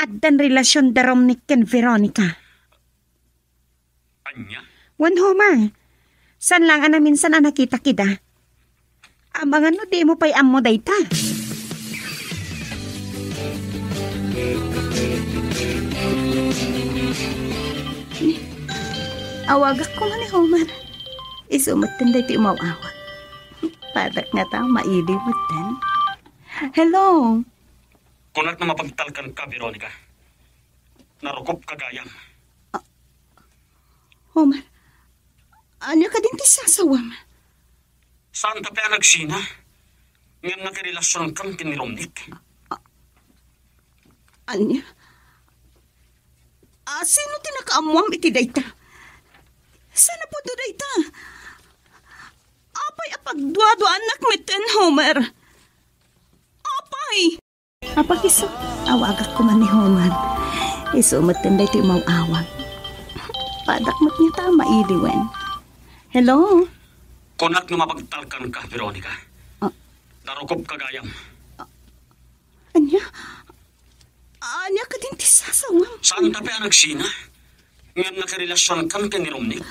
Addan relasionda Romney ken Veronica. Ania? Wen, Homer, saan laeng a naminsan a nakitak ida. Amangan no dimo pay ammo dayta. Ni, Awagak koma ni Homer. Isu metten daytoy umaw-awag. Padak ngata, mailiw metten. Hello? Kunak no mapagtalkanka, Veronica. Narukopka gayam. Homer, ania kadin ti sasawam? Saanta pay a nagsina, ngem nakirelasionkan ken ni Romnick. Ania? A, sino ti nakaammuam iti dayta? Saan a pudno dayta? Apay a pagduaduaannak metten, Homer? Apay? Apay isu, awagak koma ni Homer. Isu metten daytoy umaw-awag. Padak met ngata, mailiwen. Hello? Kunak no mapagtalkanka, Veronica. Ah. Narukopka gayam. Ania? Ania kadin ti sasawam? Saanta pay a nagsina, ngem nakirelasionkan ken ni Romnick.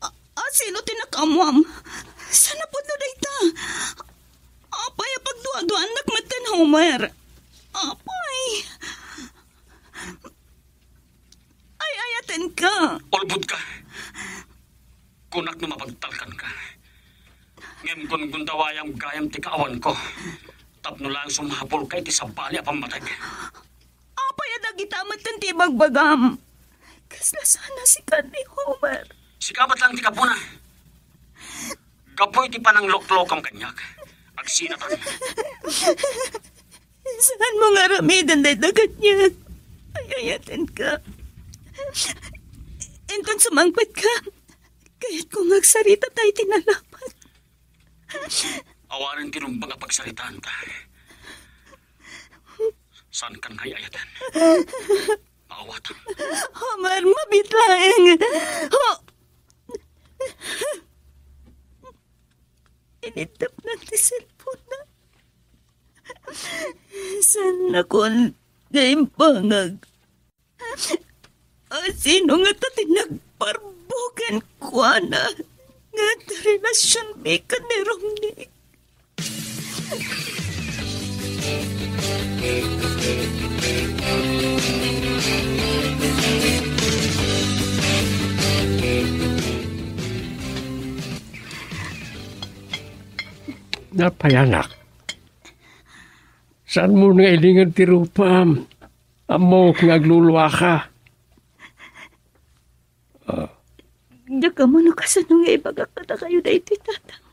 A, a, sino ti nakaammuam? Saan a pudno dayta? Apay a pagduaduaannak metten, Homer? Apay? Ay-ayatenka. Ulbodka. Kunak no mapagtalkanka. Ngem gungundawayam gayam ti kaawanko tapno laeng sumapulka iti sabali a pammateg. Apay a dagita metten ti ibagbagam? Kasla saan a sika ni Homer. Sika met laeng ti gapuna. Gapu iti panangloklokam kaniak, agsinatan. Saanmo nga aramiden dayta kaniak. Ay-ayatenka. Inton sumangpetka, kayatko nga agsarita ta iti nalapat. Awanen ti rumbeng a pagsaritaanta. Saankan nga ay-ayaten. Maawatam. Homer, mabiit laeng. Ho-, Iniddapna ti cellphone-na. Saannakon nga imbangag. A, sino ngata ti nagparbo kenkuana nga adda relasionmi ken ni Romnick? Apay, anak? Saanmo nga ilinged ti rupam? Ammok nga agluluaka. Ah. Diak ammo no kasano nga ibagak kadakayo daytoy, Tatang.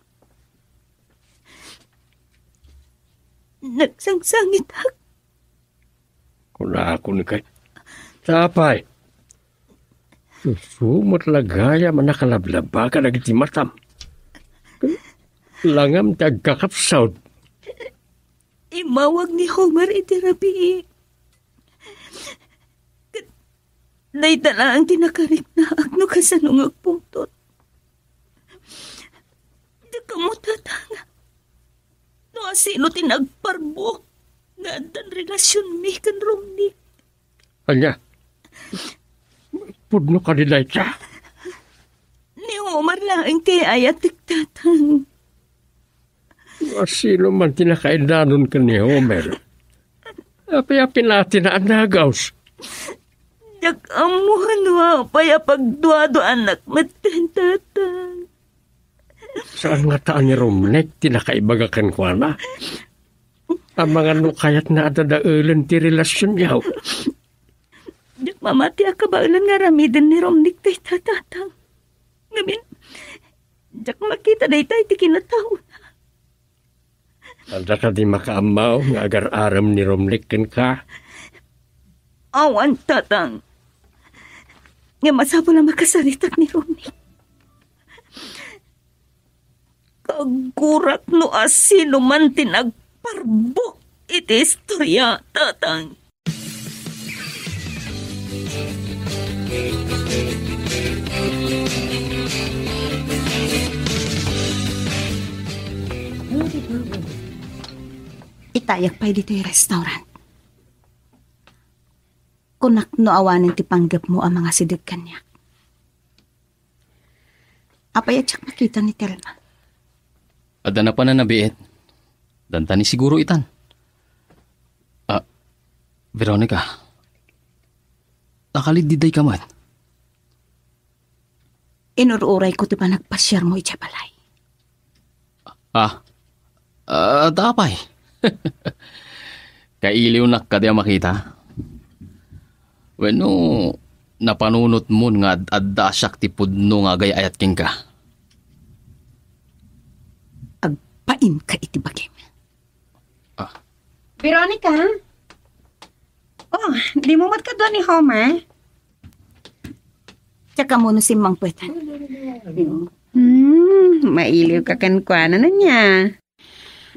Nagsangsangitak. Kunakon kay, apay, susumat la gayam a nakalablaba kadagiti matam. Langam ti agkakapsut. Immawag ni Homer iti rabii. Ket dayta laeng ti nakariknaak no kasano nga agpungtot. Diak ammo, Tatang, no asino ti nagparbo nga addan relasionmi ken Romnick. Ania? Pudno kadi dayta? Ni Homer laeng ti ay-ayatek, Tatang. Asino man ti nakaiddanon ken ni Homer? Apay a pinatina a nagaus? Diak ammo no apay a pagduaduaannak metten, Tatang. Saan ngata a ni Romnick ti nakaibaga kenkuana? Amangan no kayatna a dadaelen ti relasionyo. Diak mamati a kabaelan nga aramiden ni Romnick dayta, Tatang. Ngamin, diak makita dayta iti kinataona. Adda kadi makaammo nga agar-arem ni Romnick kenka? Awan, Tatang. Nga masapul a makasaritak ni Romnick. Kaggurak no asino man ti nagparbok iti istoria, Tatang. Itayak pay ditoy restaurant. Kunak no awanen ti panggepmo a mangasideg kaniak. Apay a diak makita ni Telma? Adda napan a nabiit. Danta ni siguro itan. Ah, Veronica, nakaliddidayka met. Inur-urayko ti panagpasiarmo idiay balay. Ah, ah, apay? Kailiwnak kadi a makita? Wenno, napanunotmon nga ad-adda a siak ti pudno nga agay-ayat kenka? Agpainka iti bagim. Ah. Veronica? Oh, dimo met kadua ni Homer? Diak ammo no simmangpet. Hmm, mailiwka kenkuana, ania?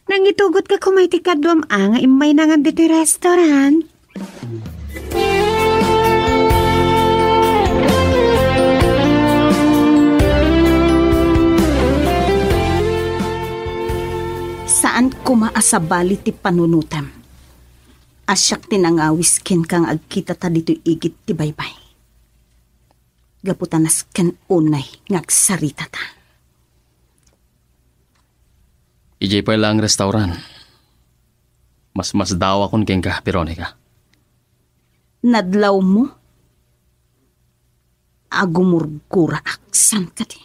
Nangitugotka koma iti kaduam a nga immaynangan ditoy restaurant. Saan koma a sabali ti panunotem. A siak ti nangawis kenka nga agkitata ditoy igid ti baybay. Gapu ta nasken unay nga agsaritata. Idiay pay laeng restaurant. Masmasdawakon kenka, Veronica. Nadlawmo? Agumurguraak, saan kadi?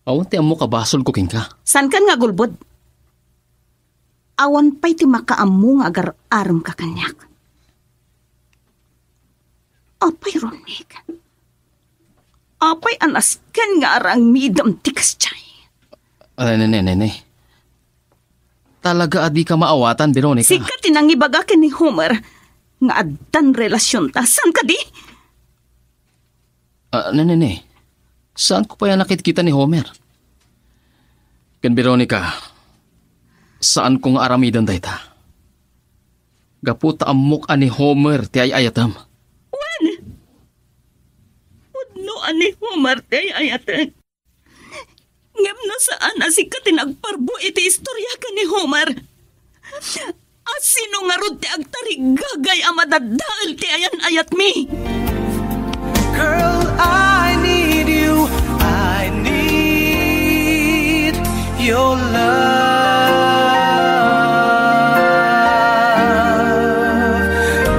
Awan ti ammok a basolko kenka. Saankan nga agulbod? Awan pay ti makaammo nga agar-aremka kaniak. Apay, Romnick? Apay a nasken nga aramidem ti kasdiay? Ah, ne, ne, ne, ne. Talaga a dika maawatan, Veronica. Sika ti nangibaga ken ni Homer nga addan relasionta. Saan kadi? Ah, ne, ne, ne. Saanko pay a nakitkita ni Homer. Ken Veronica, saanko nga aramiden dayta. Gapu ta ammok a ni Homer ti ay-ayatem. Wen! Pudno a ni Homer ti ay-ayatek. Ngem no saan a sika ti nagparbo iti istoriak ken ni Homer, a sino ngarud ti agtarigagay a madadael ti ayan-ayatmi? Girl, I need you. I need your love.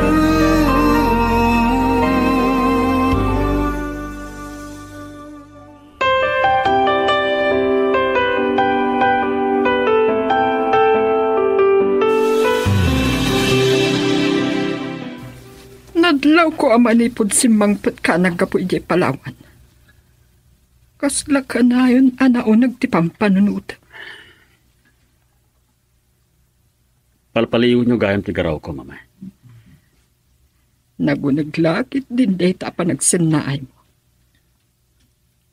Ooh. Nadlawko a manipud simmangpetka a naggapu idiay Palawan. Kasla kanayon a nauneg ti pampanunot. Palpaliiwenyo gayam ti garawko, Mama. Naguneg la ketdin dayta a panagsennaaymo.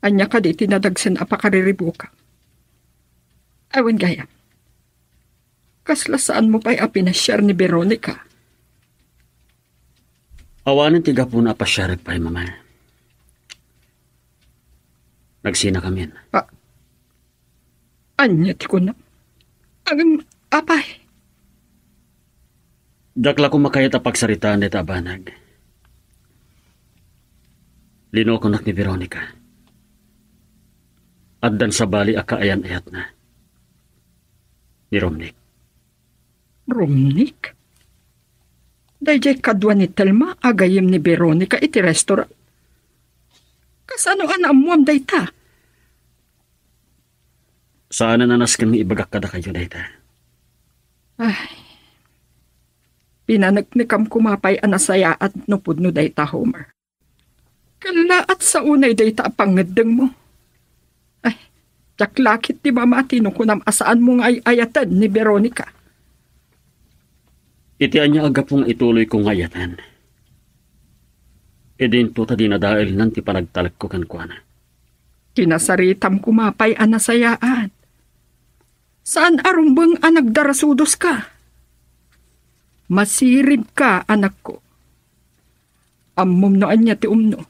Ania kadi ti nadagsen a pakariribukam? Awan gayam. Kasla saanmo pay a pinasiar ni Veronica? Awanen ti gapuna a pasiarek pay, Mama. Nagsinakamin. A-, ania ti kunam? Ngem, apay? Diak la koma kayat a pagsaritaan dayta a banag. Linokonak ni Veronica. Addan sabali a kaayan-ayatna. Ni Romnick. Romnick? Daydiay kadua ni Telma a gayyem ni Veronica iti restaurant? Kasano a naammuam dayta? Saanen a nasken nga ibagak kadakayo dayta. Ay. Pinaneknekam koma pay a nasayaat no pudno dayta, Homer. Kallaat sa unay dayta a pangngeddengmo. Ay, diak la ketdi mamati no kunam a saanmo nga ay-ayaten ni Veronica. Iti ania a gapu nga ituloyko nga ay-ayaten? Idinto ta dinadaelnan ti panagtalekko kenkuana. Kinasaritam koma pay a nasayaat. Saan a rumbeng a nagdarasudoska. Masiribka, anakko. Ammom no ania ti umno.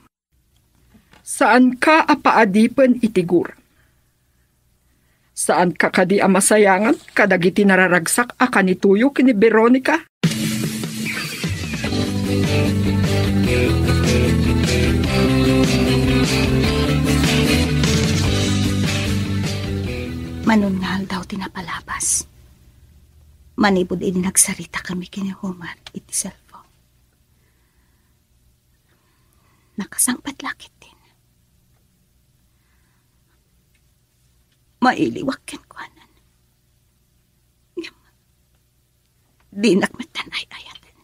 Saanka a paadipen iti guram. Saanka kadi a masayangan kadagiti nararagsak a kanitoyo ken ni Veronica? Manun nga aldaw ti napalabas, manipud idi nagsaritakami ken ni Homer iti cellphone, nakasangpet la ketdin. Mailiwak kenkuana. Ngem dinak met ay-ayaten.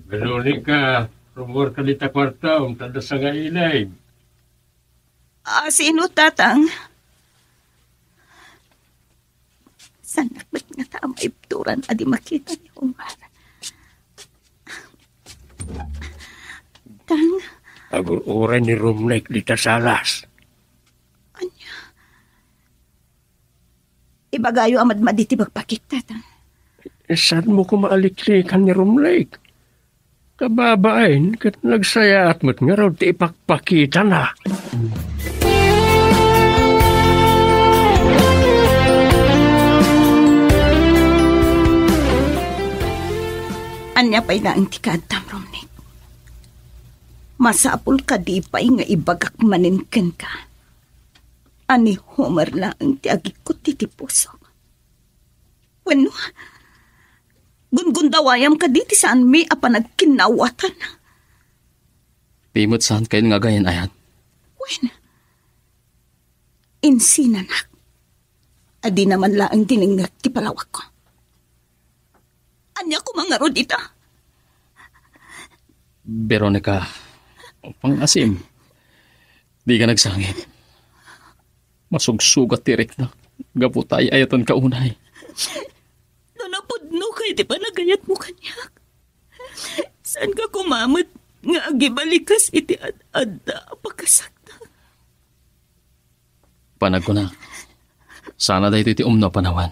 Veronica, rummuarka dita kuartam, ta adda sangailig. A, sino, Tatang? Saannak met ngata a maibturan a di makita ni Omar. Tang. Agur-uray ni Romnick dita salas. Ania? Ibagayo a madmadi ti bakbakik, Tatang. Saanmo koma a liklikan ni Romnick? Kababain ket nagsayaat met ngarud ti ipakpakitana. Ania pay laeng ti kaaddam, Romnick? Masapul kadi pay nga ibagak manen kenka a ni Homer laeng ti agikkutti ti pusok? Wenno, gungundawayam kadi ti saanmi a panagkinnawatan? Ti met saankayon nga agayan-ayat? Wen, insinanak a dina man laeng dinengngeg ti palawakko. Ania koma ngarud ita? Veronica, pangasim. Dika nagsangit. Masugsugat ti riknak gapu ta ay-ayatenka unay. No napudno kay ti panagayatmo kaniak, saanka koma met nga agibalikas iti ad-adda a pakasakta. Panagkunak, sana daytoy ti umno a panawen.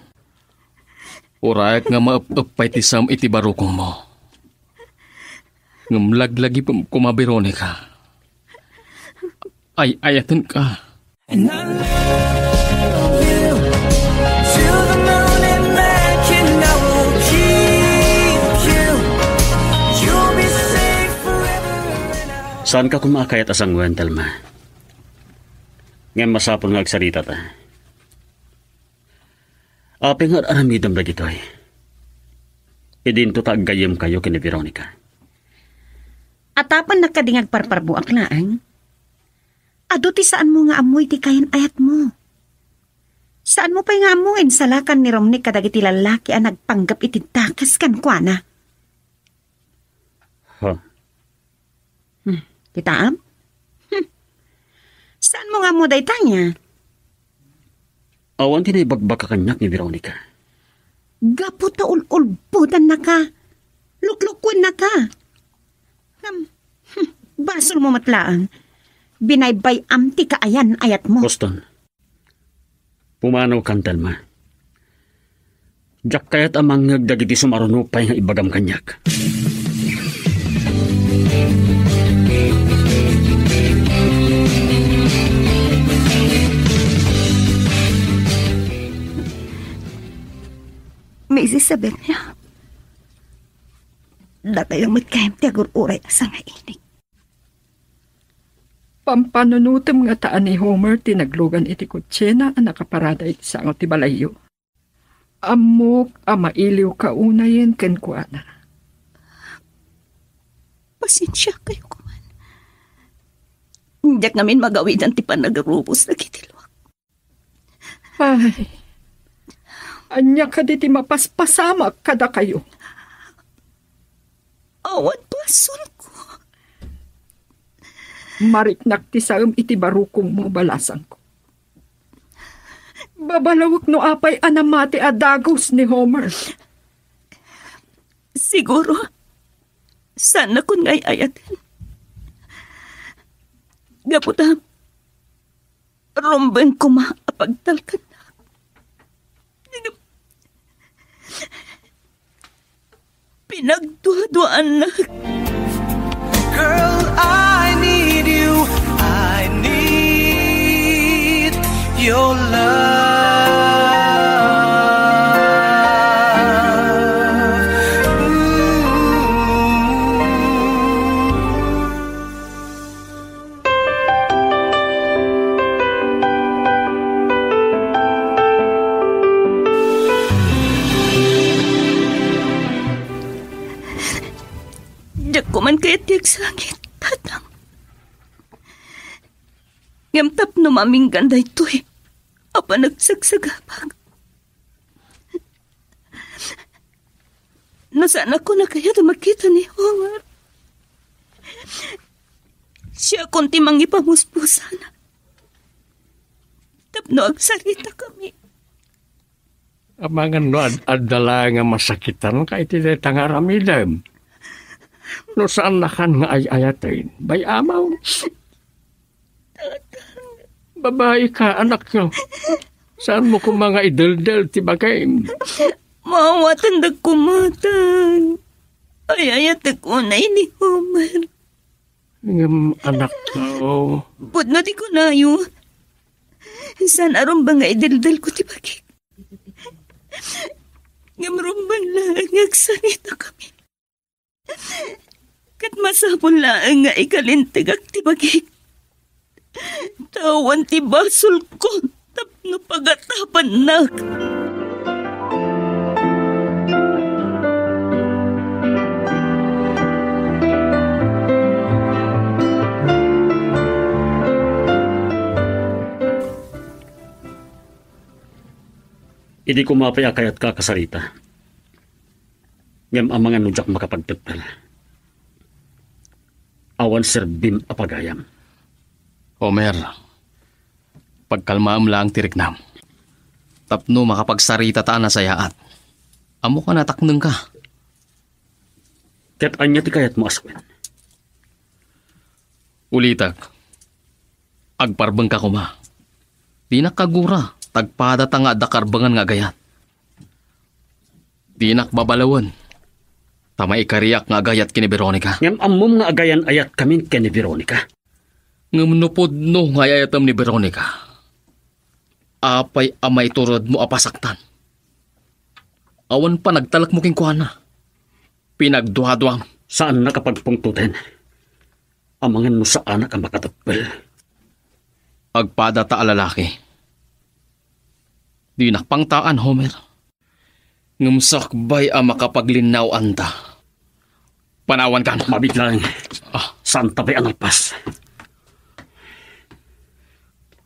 Uray nga maep-ep pay ti saem iti barukongmo. Ngem laglagipem koma, Veronica. Ay-ayatenka. And I love you to the moon and back, and I will keep you. You'll be safe forever and I Saanka koma a kayat a sanguen, Telma. Ngem masapul nga agsaritata. Apay nga ar-aramidem dagitoy? Idinto ta aggayyemkayo ken ni Veronica. Atapennak kadi nga agparparbuak laeng? Adu ti saanmo nga ammo iti kayan-ayatmo. Saanmo pay nga ammo nga insalakan ni Romnick kadagiti lallaki a nagpanggep iti dakes kenkuana? Huh. Hmm. Kitaem? Hmm. Saanmo nga ammo dayta, ania? Awan ti naibagbagak kaniak ni Veronica. Gapu ta ul-ulbodannaka, luklukuennaka. Ngem, hmm, basolmo met laeng. Binaybay-am ti kaayan-ayatmo. Boston. Pumanaw kan, Telma. Diak kayat a mangngeg dagiti sumaruno pay nga ibagam kaniak. Miss Isabella, dakayo met gayam ti agur-uray a sangainig. Pampanunotem ngata a ni Homer ti naglugan iti kotsena a nakaparada iti sango ti balayyo. Ammok a mailiwka unayen kenkuana. Pasensiakayo koman. Diak ngamin magawidan ti panagarubos dagiti luak. Ay, ania kadi ti mapaspasamak kadakayo? Awan basolko. Mariknak ti saem iti barukongmo, balasangko. Babalawek no apay a namati a dagus ni Homer. Siguro, saannakon nga ay-ayaten. Gapu ta, rumbeng koma a pagtalkannak. Pinagduaduaannak. Girl, I need you. I need your love. Ooh. Diak koman kayat ti agsangit, Tatang. Ngem tapno maminggan daytoy, a panagsagsagabak. No saan a kunana kayat a makita ni Homer, siakon ti mangipamuspusana tapno agsaritakami. Amangan no ad-, adda laeng a masakitanka iti dayta nga aramidem. No saannakan nga ay-ayaten, bay-amam. Babaika, anakko. Saanmo koma nga ideldel ti bagim. Maawatendak koma, Tatang. Ay-ayatek unay ni Homer. Ngem, anakko. Pudno ti kunayo. Saan a rumbeng nga ideldel ko ti bagik. Ngem rumbeng laeng nga agsaritakami. Ket masapul laeng nga ikalintegak ti bagik. Ta awan ti basolko tapno pagatapennak. Idi koma pay a kayatka a kasarita, ngem amangan no diak makapagteppel, awan serbim a pagayam. Homer, pagkalmaem laeng ti riknam. Tapno makapagsarita ta a nasayaat. Ammok a nataknengka. Ket ania ti kayatmo a suen? Ulitek, agparbengka koma. Dinak kagura, ta agpadata nga adda karbengan nga agayat. Dinak babalawen, ta maikariak nga agayat ken ni Veronica. Ngem ammom nga agayan-ayatkamin ken ni Veronica. Ngem no pudno nga ay-ayatem ni Veronica, apay a maituredmo a pasaktan? Awan panagtalekmo kenkuana. Pinagduaduam. Saannak a pagpungtoten. Amangan no saanak a makateppel. Agpadata a lalaki. Dinak pangtaan, Homer. Ngem sakbay a makapaglinnaw-anta. Panawankan. Mabiit laeng. Ah. Saanta pay a nalpas.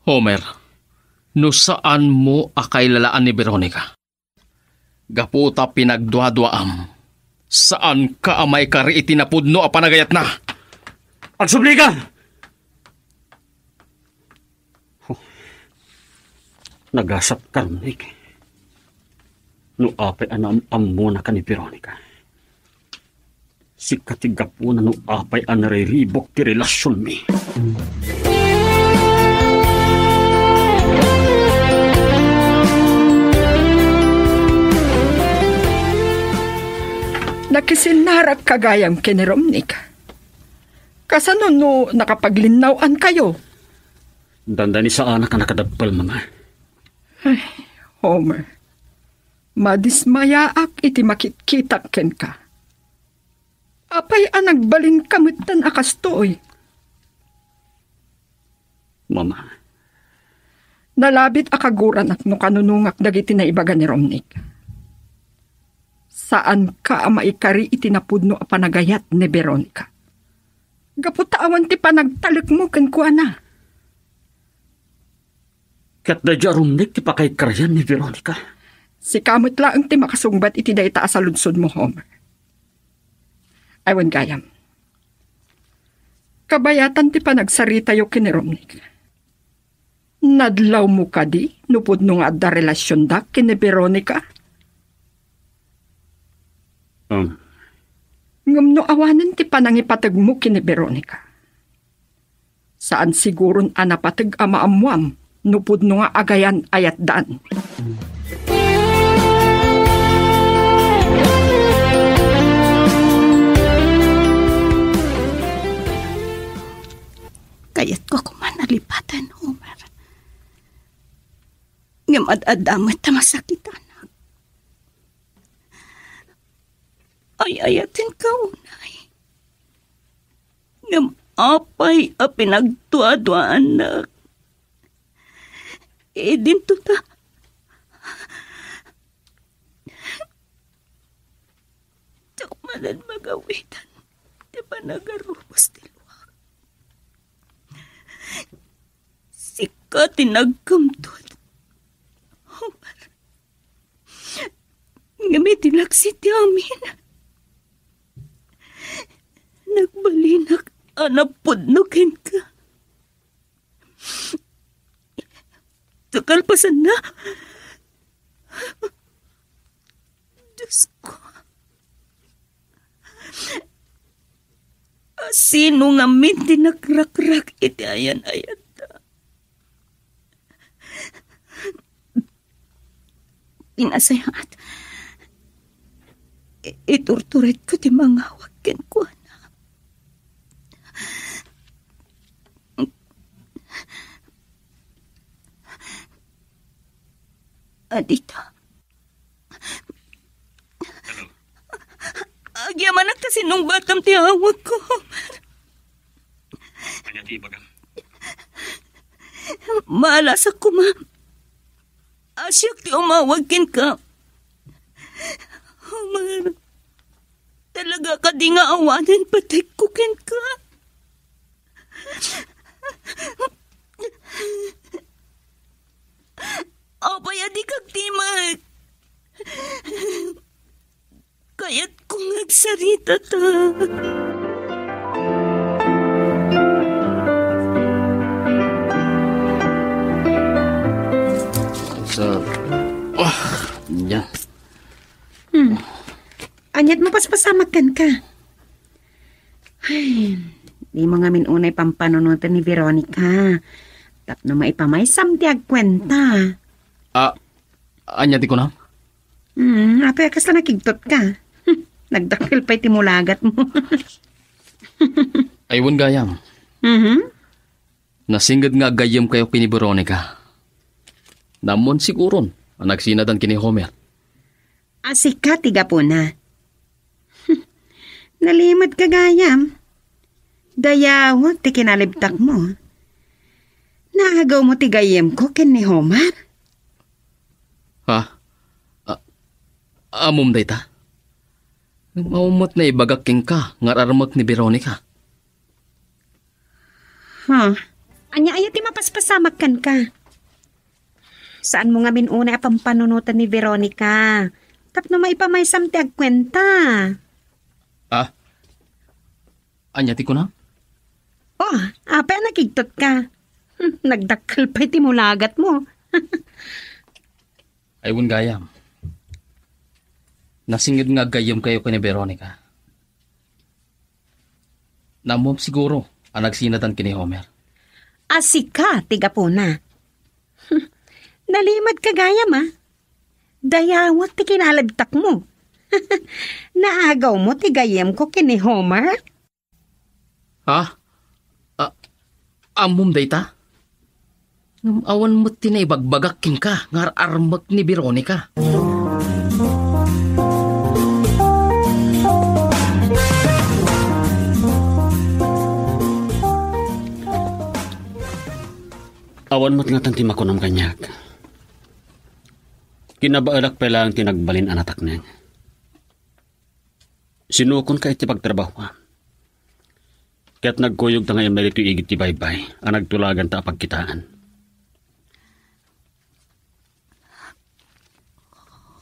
Homer, no saanmo a kailalaan ni Veronica, gapu ta pinagduaduaam, saanka a maikari iti napudno a panagayatna. Agsubli ka! Huh. Nagasat ka, Romnick. No apay a naam-ammona ken ni Veronica, sika ti gapuna no apay a nariribuk ti relasionmi. Nakisinnarak ka gayam ken ni Romnick. Kasano no nakapaglinnaw-ankayo? Dandani saanak a nakadeppel, Mama. Ay, Homer, madismayaak iti makitkitak kenka. Apay a nagbalinka metten a kastoy? Mama. Nalabit a kaguranak no kanunongak dagiti naibaga ni Romnick. Saanka a maikari iti napudno a panagayat ni Veronica. Gapu ta awan ti panagtalekmo kenkuana. Ket daydiay a Romnick ti pakaikarian ni Veronica. Sika met laeng ti makasungbat iti dayta a saludsodmo, Homer. Awan gayam. Kabayatan ti panagsaritayo ken ni Romnick. Nadlawmo kadi no pudno nga adda relasionda ken ni Veronica? Um. Ngem no awanen ti panangipategmo ken ni Veronica, saan siguron a napateg a maammoam no pudno nga agayan-ayatdan. Kayatko koman a lipaten, Homer. Ngem ad-adda met a masakitanak. Ay-ayatenka unay. Ngem apay a pinagduaduaannak? Idinto ta, diak manen magawidan ti panagarubos ti luak. Sika ti nagkamtud Ngem iti laksi ti amin, nagbalinak a napudno kenka. Ta kalpasanna, Diosko, a sino ngamin ti nakrakrak iti ayan-ayatta? Ti nasayaat, i-, iturturetko ti mangawag kenkuana. Adita. Agyamanak ta sinungbatam ti awagko. Ania ti ibagam? Maalasak koma. Siak ti umawag kenka. Homer, talaga kadi nga awanen patekko kenka? Apay a dika agtimek? Kayatko nga agsaritata. Sir. Ah, nya. Hmm. Ania't mapaspasamak kenka? Ay, dimo ngamin unay pampanunoten ni Veronica tapno maipamaysam ti agkuenta. Ah, ania ti kunam? Hmm, apay a kasla nakigtotka? Nagdakkel pay ti mulagatmo. Ay, wen gayam. Mhm. Nasinged nga aggayyemkayo ken ni Veronica. Nammom siguron a nagsinadan ken ni Homer. A sika ti gapuna. Nalimedka gayam. Dayawek ti kinalibtakmo. Naagawmo ti gayyemko ken ni Homer. Ha? A-, ammom dayta? Awan met naibagak kenka nga ar-armek ni Veronica. Ha? Ania aya ti mapaspasamak kenka? Saanmo ngamin unay a pampanunoten ni Veronica tapno maipamaysam ti agkuenta. Ah? Ania ti kunam? Oh, apay a nakigtotka? Hmm, nagdakkel pay ti mulagatmo. Ay, wen gayam. Nasinged nga aggayyemkayo ken ni Veronica. Nammom siguro a nagsinadan ken ni Homer. A sika ti gapuna. Nalimedka gayam, a. Dayawek ti kinalibtakmo. Naagawmo ti gayyemko ken ni Homer? Ha? A-, ammom dayta? Ngem awan met ti naibagbagak kenka nga ar-armek ni Veronica. Awan met ngatan ti makunam kaniak. Kinabaelak pay laeng ti nagbalin a natakneng. Sinukonka iti pagtrabahoam. Ket nagkuyogta nga immay ditoy igid ti baybay a nagtulaganta a pagkitaan.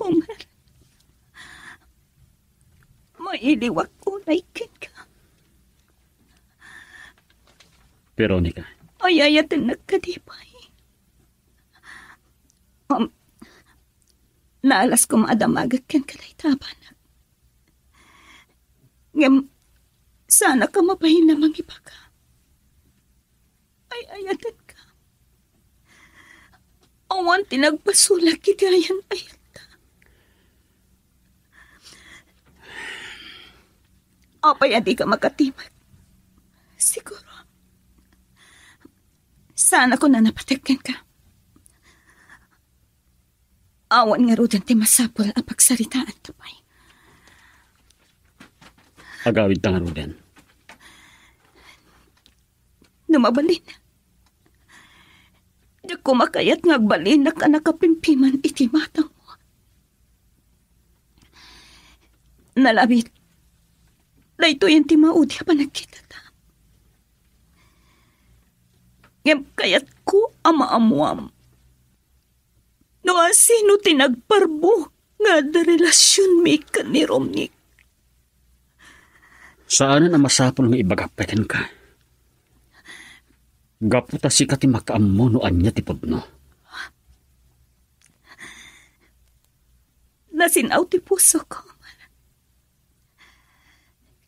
Homer, mailiwak unay kenka. Veronica. Ay-ayatennak kadi pay. Um, naalas koma a damagek kenka dayta a banag. Ngem, saanka mabain a mangibaga. Ay-ayatenka. Awan ti nagpasulak iti ayan-ayatta. Apay a dika makatimek? Siguro, saanakon a napatek kenka. Awan ngaruden ti masapul a pagsaritaanta pay. Agawidta ngaruden. No mabalin, diak koma kayat nga agbalinak a nakapimpiman iti matangmo. Nalabit, daytoyen ti maudi a panagkitata. Ngem kayatko a maammuam no asino ti nagparbo nga adda relasionmi ken ni Romney. Saanen a masapul nga ibagak pay kenka. Gapu ta sika ti makaammo no ania ti pudno. Nasin-aw ti pusok, Homer.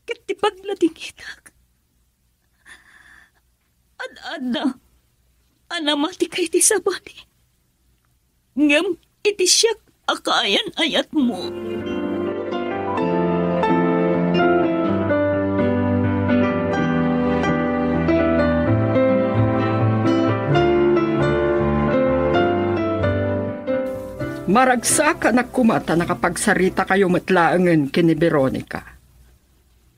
Ket ti pagladingitak, ad-adda a namatika iti sabali. Ngem iti siak a kaayan-ayatmo. Maragsakanak koma ta nakapagsarita kayo met laengen ken ni Veronica.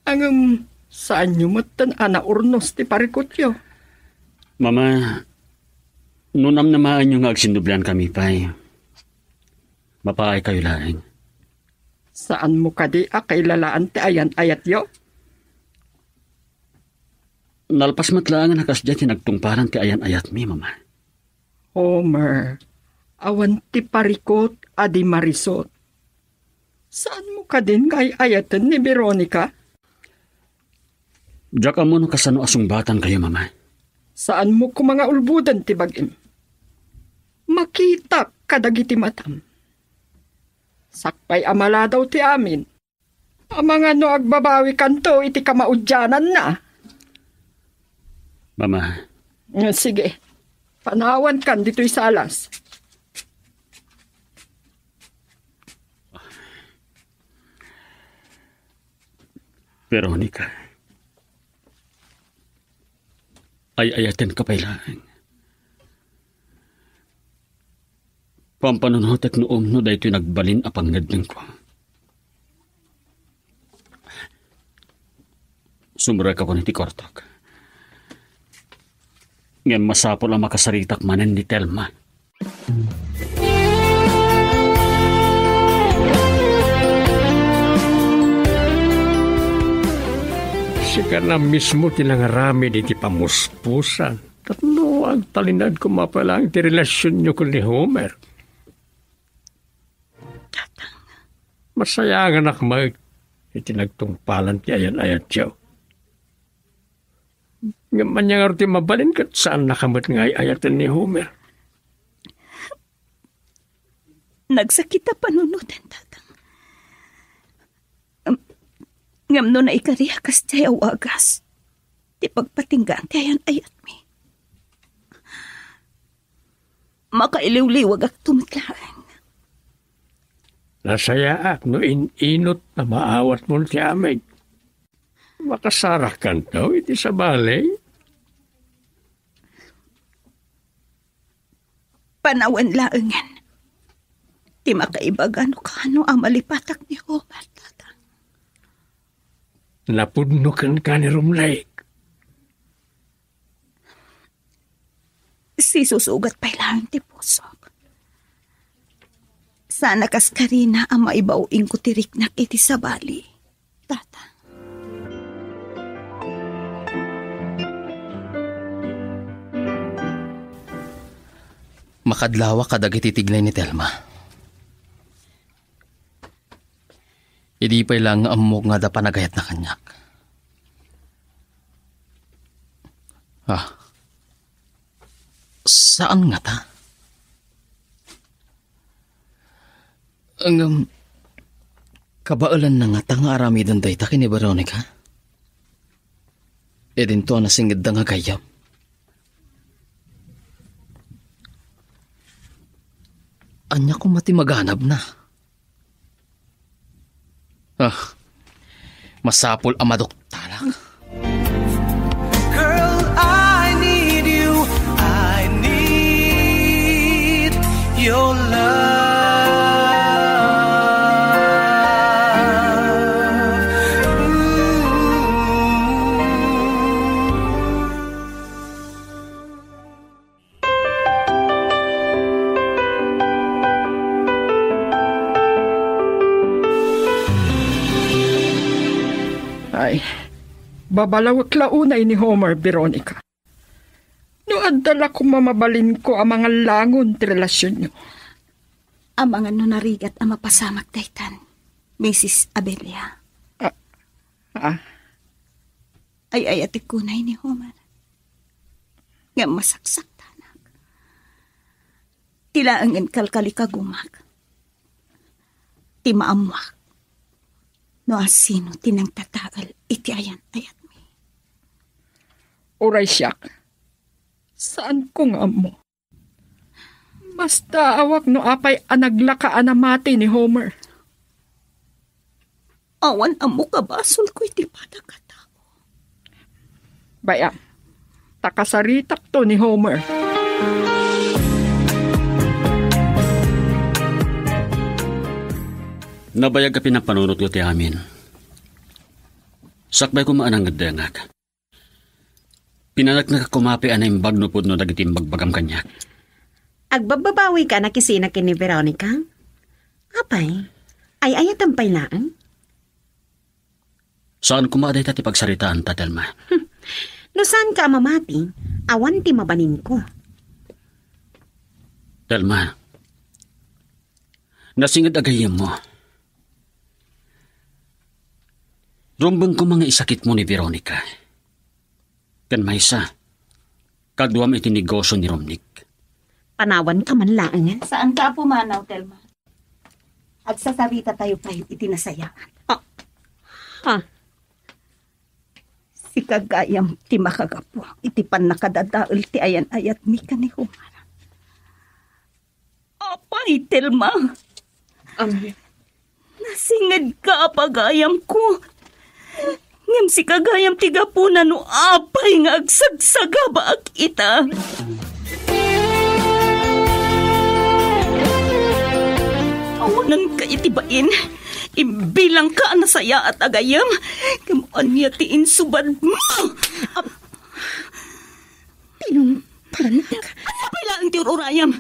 Ngem, saanyo metten a naurnos ti parikutyo? Mama, no namnamaenyo nga agsinnublian kami pay, mapaay kayo laeng. Saanmo kadi a kailalaan ti ayan-ayatyo? Nalpas met laengen a kasdiay ti nagtungpalan ti ayan-ayatmi, Mama. Homer, awan ti parikut a di marisut. Saanmo kadin nga ay-ayaten ni Veronica? Diak ammo no kasano a sungbatankayo, Mama. Saanmo koma nga ulboden ti bagim. Makitak kadagiti matam. Sakbay a maladaw ti amin. Amangan no agbabawikanto iti kamaudiananna. Mama. Mm, sige. Panawankan ditoy salas. Veronica, ay-ayatenka pay laeng. Pampanunotek no umno daytoy nagbalin a pannedengko. Sumrekakon iti kuartok. Ngem masapul a makasaritak manen ni Telma. Sika na mismo ti nangaramid iti pamuspusan. Tapno agtalinaed koma pay laeng ti relasionyo ken ni Homer. Tatang. Masayanganak met iti nagtungpalan ti ayan-ayatyo. Ngem ania ngarud ti mabalin ket saannaka met nga ay-ayaten ni Homer? Nagsakit a panunoten, Tatang. Ngem, ngem no naikari a kasdiay a wagas ti pagpatinggaan ti ayan-ayatmi, makailiwliwagakto met laeng. Nasayaat no in-inot a maawatmon ti amin. Makasarakanto iti sabali? Panawen laengen ti makaibaga no kaano a malipatak ni Homer, Tatang. Napudno kenka ni Romley. Sisusugat pay laeng ti pusok. Saan a kas karina a maibaw-ingko ti riknak iti sabali, Tatang. Makadlawak kadagiti tignay ni Telma. Idi pay laeng nga ammok nga adda panagayatna kaniak. Ah. Saan ngata? Ngem, kabaelanna ngata nga aramiden dayta ken ni Veronica? Idinto a nasingedda nga gayyem. Ania koma ti maganabna? Ah, masapul a maduktalak. Girl, I need you. I need your love. Ooh. Ay, babalawek la unay ni Homer, Veronica. No adda la koma mabalinko a mangallangon ti relasionyo. Amangan no narigat a mapasamak daytan, Misis Abelia. Ah, ah. Ay-ayatek unay ni Homer. Ngem masaksaktanak. Ti laengen kalkalikagumak. Ti maammuak no asino ti nangtatael iti ayan-ayatmi. Uray siak, saanko nga ammo. Mastaawak no apay a naglaka a namati ni Homer. Awan ammo kabasolko iti padagatago. Bay-am, ta kasaritakto ni Homer. Nabayag a pinapanunotko ti amin. Sakbay koma a nangeddengak. Pinaneknek a kumape a naimbag no pudno dagiti imbagbagam kaniak. Agbabbabawika a nakisina ken ni Veronica? Apay, ay-ayatem pay laeng? Saan koma dayta ti pagsaritaanta, Telma. No saanka a mamati, awan ti mabalinko. Telma, nasinged a gayyemmo. Rumbeng koma nga isakitmo ni Veronica. Ken maysa, kaduam iti negosio ni Romnick. Panawanka man laeng. Saanka a pumanaw, Telma. Agsasaritatayo pay iti nasayaat. Ah. Ha? Sika gayam ti makagapu iti pannakadadael ti ayan-ayatmi ken ni Homer. Apay, Telma? Am. Nasingedka a pagayamko. Ngem sika gayam ti gapuna no apay nga agsagsagabaak ita. Awanenka iti bain. Imbilangka a nasayaat a gayam. Ngem ania ti insubadmo? Pinumpanak. Ania pay laeng ti ur-urayam?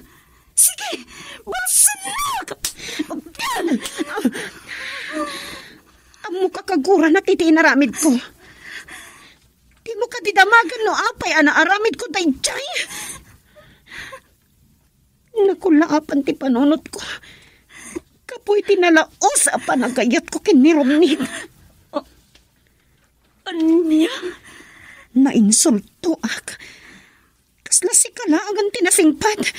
Sige, balsenak! Ammoka kaguranak iti inaramidko. Dimo kadi damagen no apay a naaramidko daydiay? Nakulaapan ti panunotko. Kapuy ti nalaus a panagayatko ken ni Romnick. Ania? Nainsultoak. Kasla sika laengen ti nasingpet.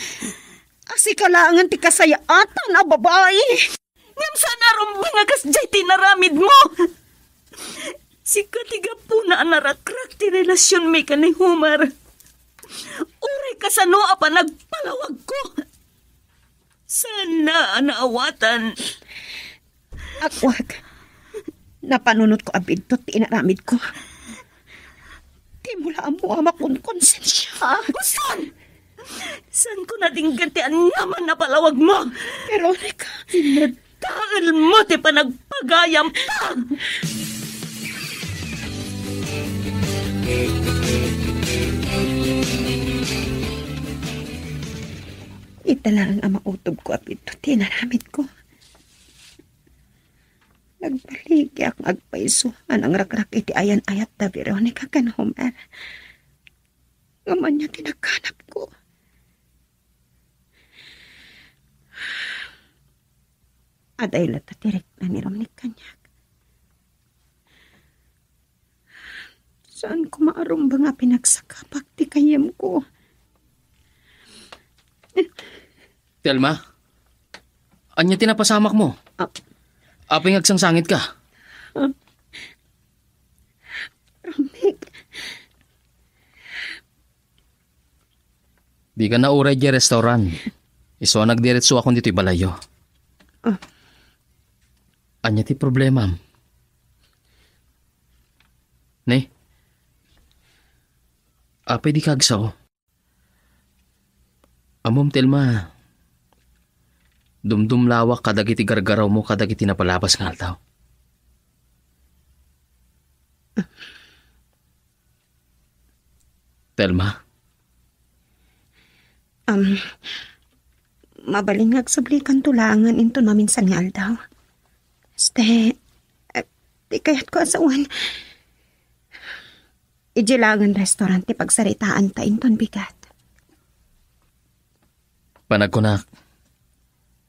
A sika laengen ti kasayaatan a babai. Ngem saan a rumbeng a kasdiay ti inaramidmo. Sika ti gapuna a narakrak ti relasionmi ken ni Homer. Uray kasano a panagpalawagko. Saan a naawatan. Agwag. Napanunotko a biddut ti inaramidko. Dimo la ammo a makonkonsensia. Agusan! Saanko nadinggan ti aniaman a palawagmo. Veronica. Inaddaelmo ti panagpagayamta. Ita laeng a mautobko a biddut ti inaramidko. Nagbaligiak nga agpayso a nangrakrak iti ayan-ayat da Veronica ken Homer. Ngem ania ti naganapko? Adda latta ti rikna ni Romnick kaniak. Saan koma a rumbeng a pinagsakabak ti gayyemko. Telma, ania ti napasamakmo? Ah. Apay nga agsangsangitka? Ah. Romnick. Dika nauray diay restaurant. Isu a nagdiretsoakon ditoy balayyo. Ah. Ania ti problemam? Ne? Apay dika agsao? Ammom, Telma, dumdumlawak kadagiti gargarawmo kadagiti napalabas nga aldaw. Telma? Am, mabalin nga agsublikanto laengen inton maminsan nga aldaw. Ste, eh, ti kayatko a sawen, idiay laengen restaurant ti pagsaritaanta inton bigat. Panagkunak,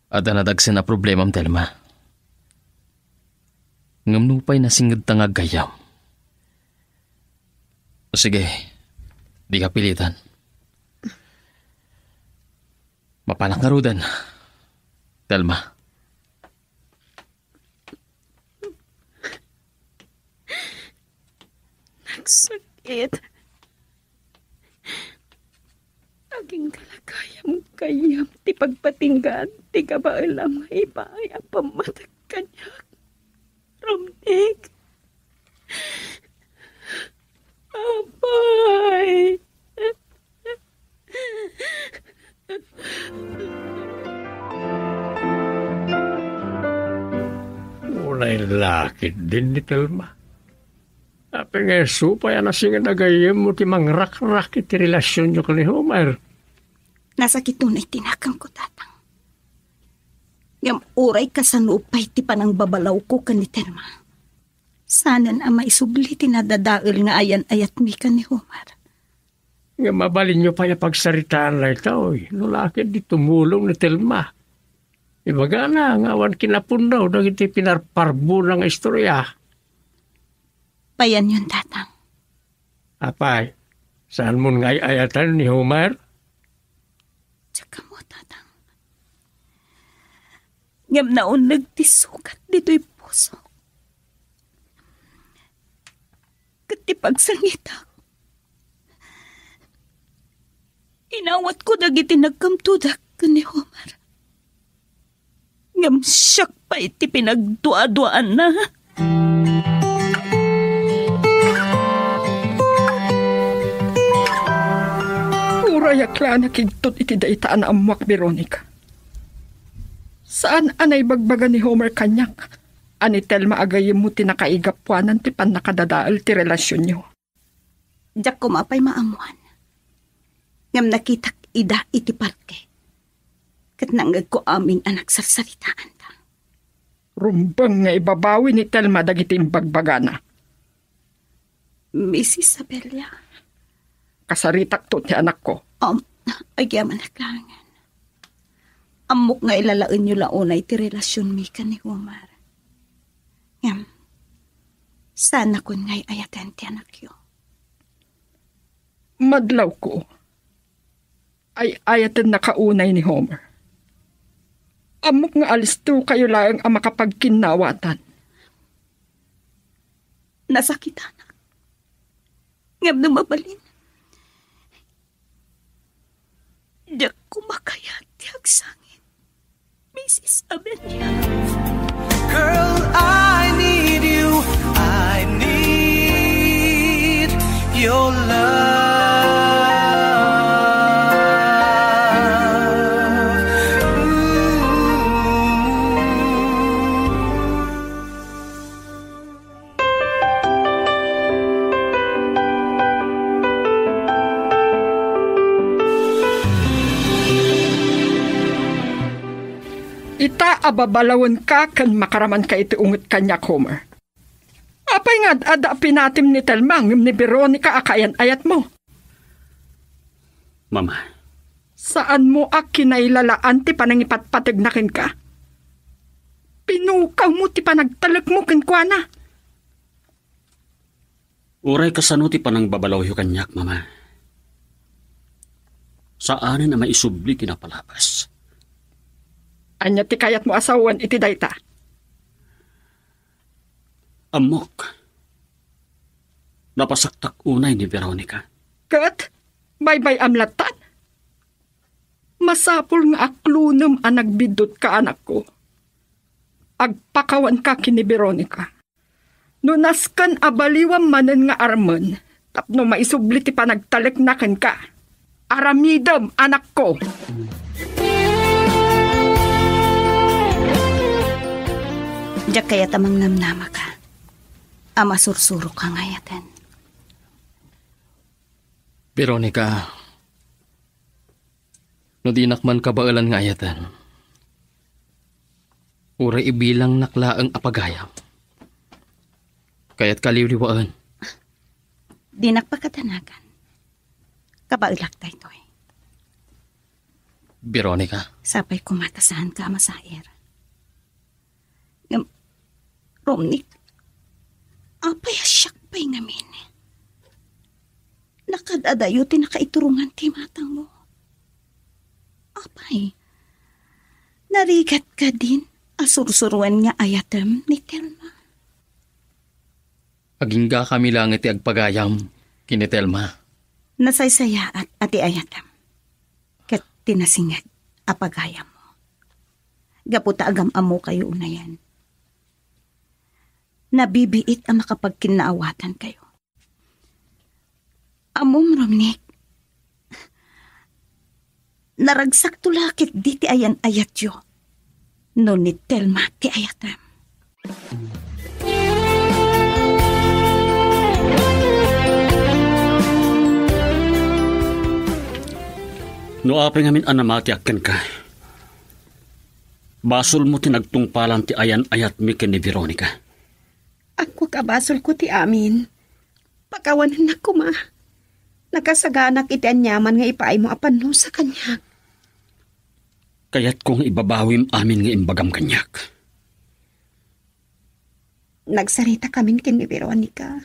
Adda nadagsen a problemam, Telma. Ngem nupay nasingedta nga aggayyem. Sige, dika pilitan. Mapanak ngaruden, Telma. Nagsakit. Agingga la gayam gayyem ti pagpatinggaan ti kabaelam nga ibaay a pammatek kaniak. Romnick. Apay. Unay la ketdin ni Telma. Apay nga isu pay a nasinged a gayyemmo ti mangrakrak iti relasionyo ken ni Homer? Nasakit unay ti nakemko, Tatang. Ngem uray kasano pay ti panangbabalawko ken ni Telma, saanen a maisubli ti nadadael nga ayan-ayatmi ken ni Homer. Nga mabalinyo pay a pagsaritaan daytoy, no la ketdi tumulong ni Telma. Ibagana nga awan kinapunno dagiti pinarparbona nga istorya. Payanyon, Tatang. Apay, saanmon nga ay-ayaten ni Homer? Diak ammo, Tatang. Ngem naunneg ti sukat ditoy puso. Ket ti pagsangitak, inawatko dagiti nagkamtodak ken ni Homer. Ngem siak pay ti pinagduaduaanna. Uray a nakigtot iti dayta a naammoak, Veronica. Saan a naibagbaga ni Homer kaniak a ni Telma a gayyemmo ti nakaigapuanan ti pannakadadael ti relasionyo. Diak koma pay maammoan. Ngem nakitak ida iti parke. Ket nangngegko amin a nagsarsaritaanta. Rumbeng nga ibabawi ni Telma dagiti imbagbagana. Miss Isabella. Kasaritakto ti anakko. Um, agyamanak laengen. Ammok nga ilalaenyo la unay ti relasionmi ken ni Homer. Ngem, saanakon nga ay-ayaten ti anakyo. Madlawko. Ay-ayatennaka unay ni Homer. Ammok nga alistokayo laeng a makapagkinnawatan. Nasakitanak. Ngem no mabalin, diak koma kayat ti agsangit, Miss Isabella. Girl, I need you. I need your love. Ooh. Ita a babalawenka ken makaramanka iti unget kaniak, Homer. Apay nga ad-adda a pinatim ni Telma ngem ni Veronica a kaayan-ayatmo? Mama. Saanmo a kinailalaan ti panangipatpategna kenka? Pinukawmo ti panagtalekmo kenkuana. Uray kasano ti panangbabalawyo kaniak, Mama, saanen a maisubli ti napalabas. Ania ti kayatmo a sawen iti dayta? Ammok. Napasaktak unay ni Veronica. Ket baybay-am lattan? Masapul nga aklonem a nagbiddutka, anakko. Agpakawanka ken ni Veronica. No nasken a baliwam manen nga armen tapno maisubli ti panagtalekna kenka, aramidem, anakko. Diak kayat a mangnamnamaka a masursuroka nga ayaten. Veronica, no dinak man kabaelan nga ayaten, uray ibilangnak laeng a pagayam, kayatka liwliwaen. Dinak pakadanagan. Kabaelak daytoy. Veronica. Sapay koma ta saanka a masair. Ngem, Romnick, apay a siak pay ngamin? Nakaad-adayo ti nakaiturongan ti imatangmo. Apay, narigat kadin a sursuroen nga ayatem ni Telma? Aginggakami laeng ti agpagayam ken ni Telma. Nasaysayaat a ti ayatem ket ti nasinged a pagayammo. Gapu ta agam-ammokayo unayen, nabibiit a makapagkinnaawatankayo. Ammom, Romnick, naragsakto la ketdi ti ayan-ayatyo no ni Telma ti ayatem. No apay ngamin a namatiak kenka, basolmo ti nagtungpalan ti ayan-ayatmi ken ni Veronica. Ammoak a basolko ti amin. Pakawanennak koma. Nakasaganak iti aniaman nga ipaaymo a pannusa kaniak. Kayatko nga ibabawim amin nga imbagam kaniak. Nagsaritakamin ken ni Veronica.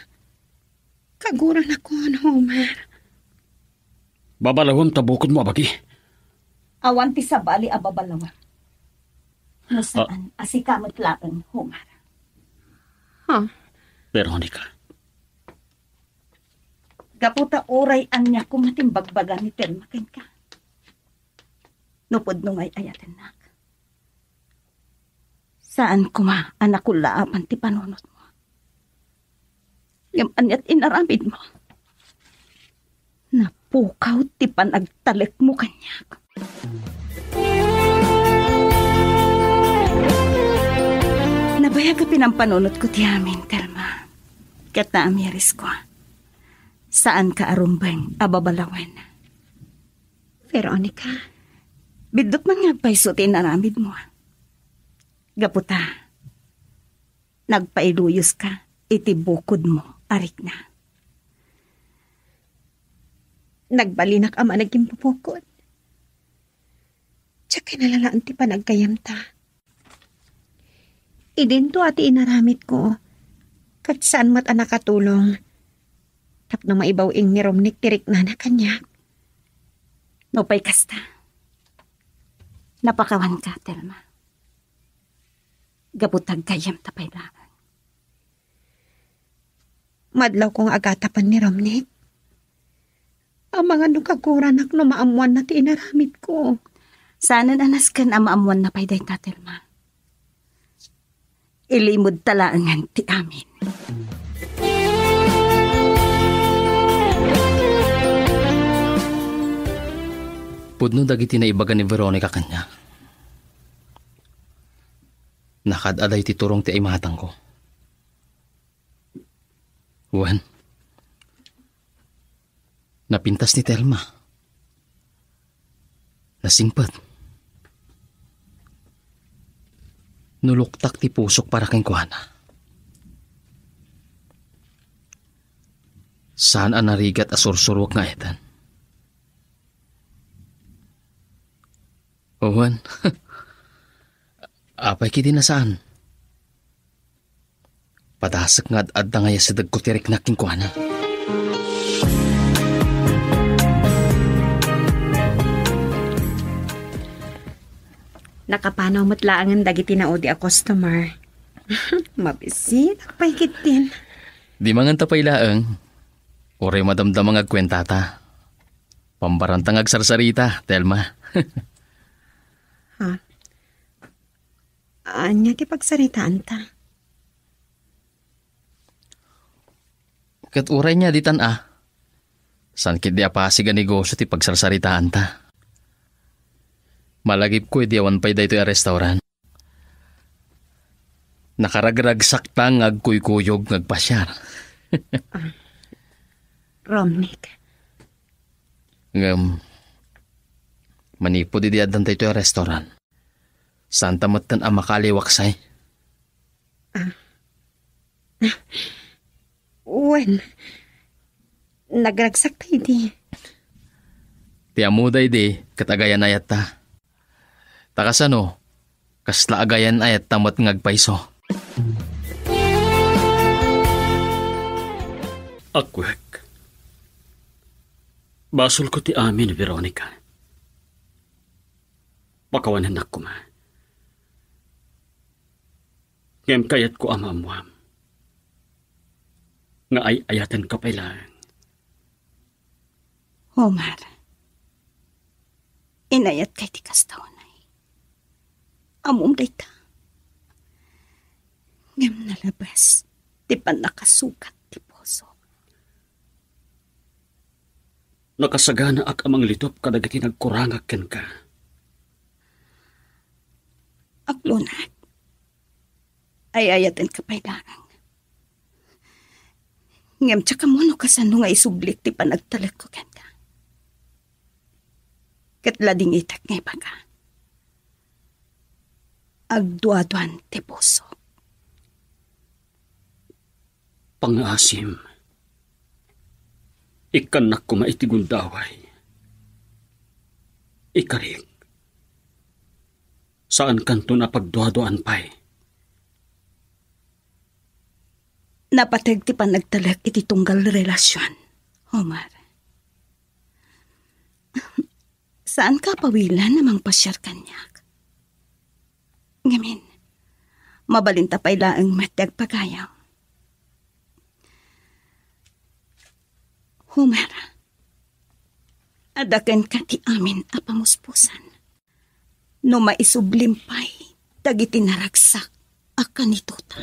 Kaguranakon, Homer. Babalawem ta bukodmo a bagi. Awan ti sabali a babalawem. No saan a sika met laeng, Homer. Ha? Veronica. Gapu ta uray ania koma ti imbagbaga ni Telma kenka. No pudno nga ay-ayatennak. Saan koma a nakullaapan ti panunotmo. Ngem ania ti inaramidmo? Napukaw ti panagtalekmo kaniak. Nabayag a pinampanunotko ti amin, Telma. Ket naamirisko. Saanka a rumbeng a babalawen. Veronica, biddut man nga agpayso ti inaramidmo. Gapu ta, nagpailuyoska iti bukodmo a rikna. Nagbalinak a managimbubukod. Diak kinalalaan ti panaggayyemta. Idinto a ti inaramidko, ket saan met a nakatulong tapno maibaw-ing ni Romnick ti riknana kaniak. Nupay kasta, napakawanka, Telma. Gapu ta aggayyemta pay laeng. Madlawko nga agatapen ni Romnick. Amangan no kaguranak no maammoanna ti inaramidko. Saanen a nasken a maammoanna pay dayta, Telma. Ilimedta laengen ti amin. Pudno dagiti naibaga ni Veronica kaniak. Nakaad-adayo ti turong ti imatangko. Wen, napintas ni Telma. Nasingpet. Nuluktak ti pusok para kenkuana. Saan a narigat a sursuruek nga ayaten. Wen, apay ketdi a saan? Padasek nga ad-adda nga yasidegko ti riknak kenkuana. Nakapanaw met laengen dagiti naudi a customer. Mabisitak pay ketdin. Dimangan ta pay laeng. Uray madamdama nga agkuentata. Pambaranta nga agsarsarita, Telma. Ha? Ania ti pagsaritaanta? Ket uray nia ditan a, saan ketdi a pasig a negosio ti pagsarsaritaanta. Malagipko idi awan pay daytoy a restaurant. Nakaragragsakta nga agkuykuyog nga agpasiar. Ah, Romnick. Ngem, manipud idi addan daytoy a restaurant, saanta metten a makaliwaksay. Ah. Wen, nagragsakta idi. Ti ammoda idi, ket agayanayatta. Ta kasano, kasla agayan-ayatta met nga agpayso. Akwek, basolko ti amin, Veronica. Pakawanennak koma. Ngem kayatko a maammuam nga ay-ayatenka pay laeng. Homer, inayatka iti kasta unay. Ammom dayta. Ngem nalabes ti pannakasugat ti puso. Nakasaganaak a manglitop kadagiti nagkurangak kenka. Aklonat, ay-ayatenka pay laeng. Ngem diak ammo no kasano nga isublik ti panagtalekko kenka. Ket ladingitek nga ibaga, agduaduan ti pusok. Pangngaasim, ikkannak koma iti gundaway. Ikarik, saankanton a pagduaduaan pay. Napateg ti panagtalek iti tunggal relasion, Homer. Saanka a pawilen a mangpasiar kaniak. Ngamin, mabalinta pay laeng met ti agpagayam. Homer, adda kenka ti amin a pamuspusan. No maisublim pay dagiti naragsak a kanitotan.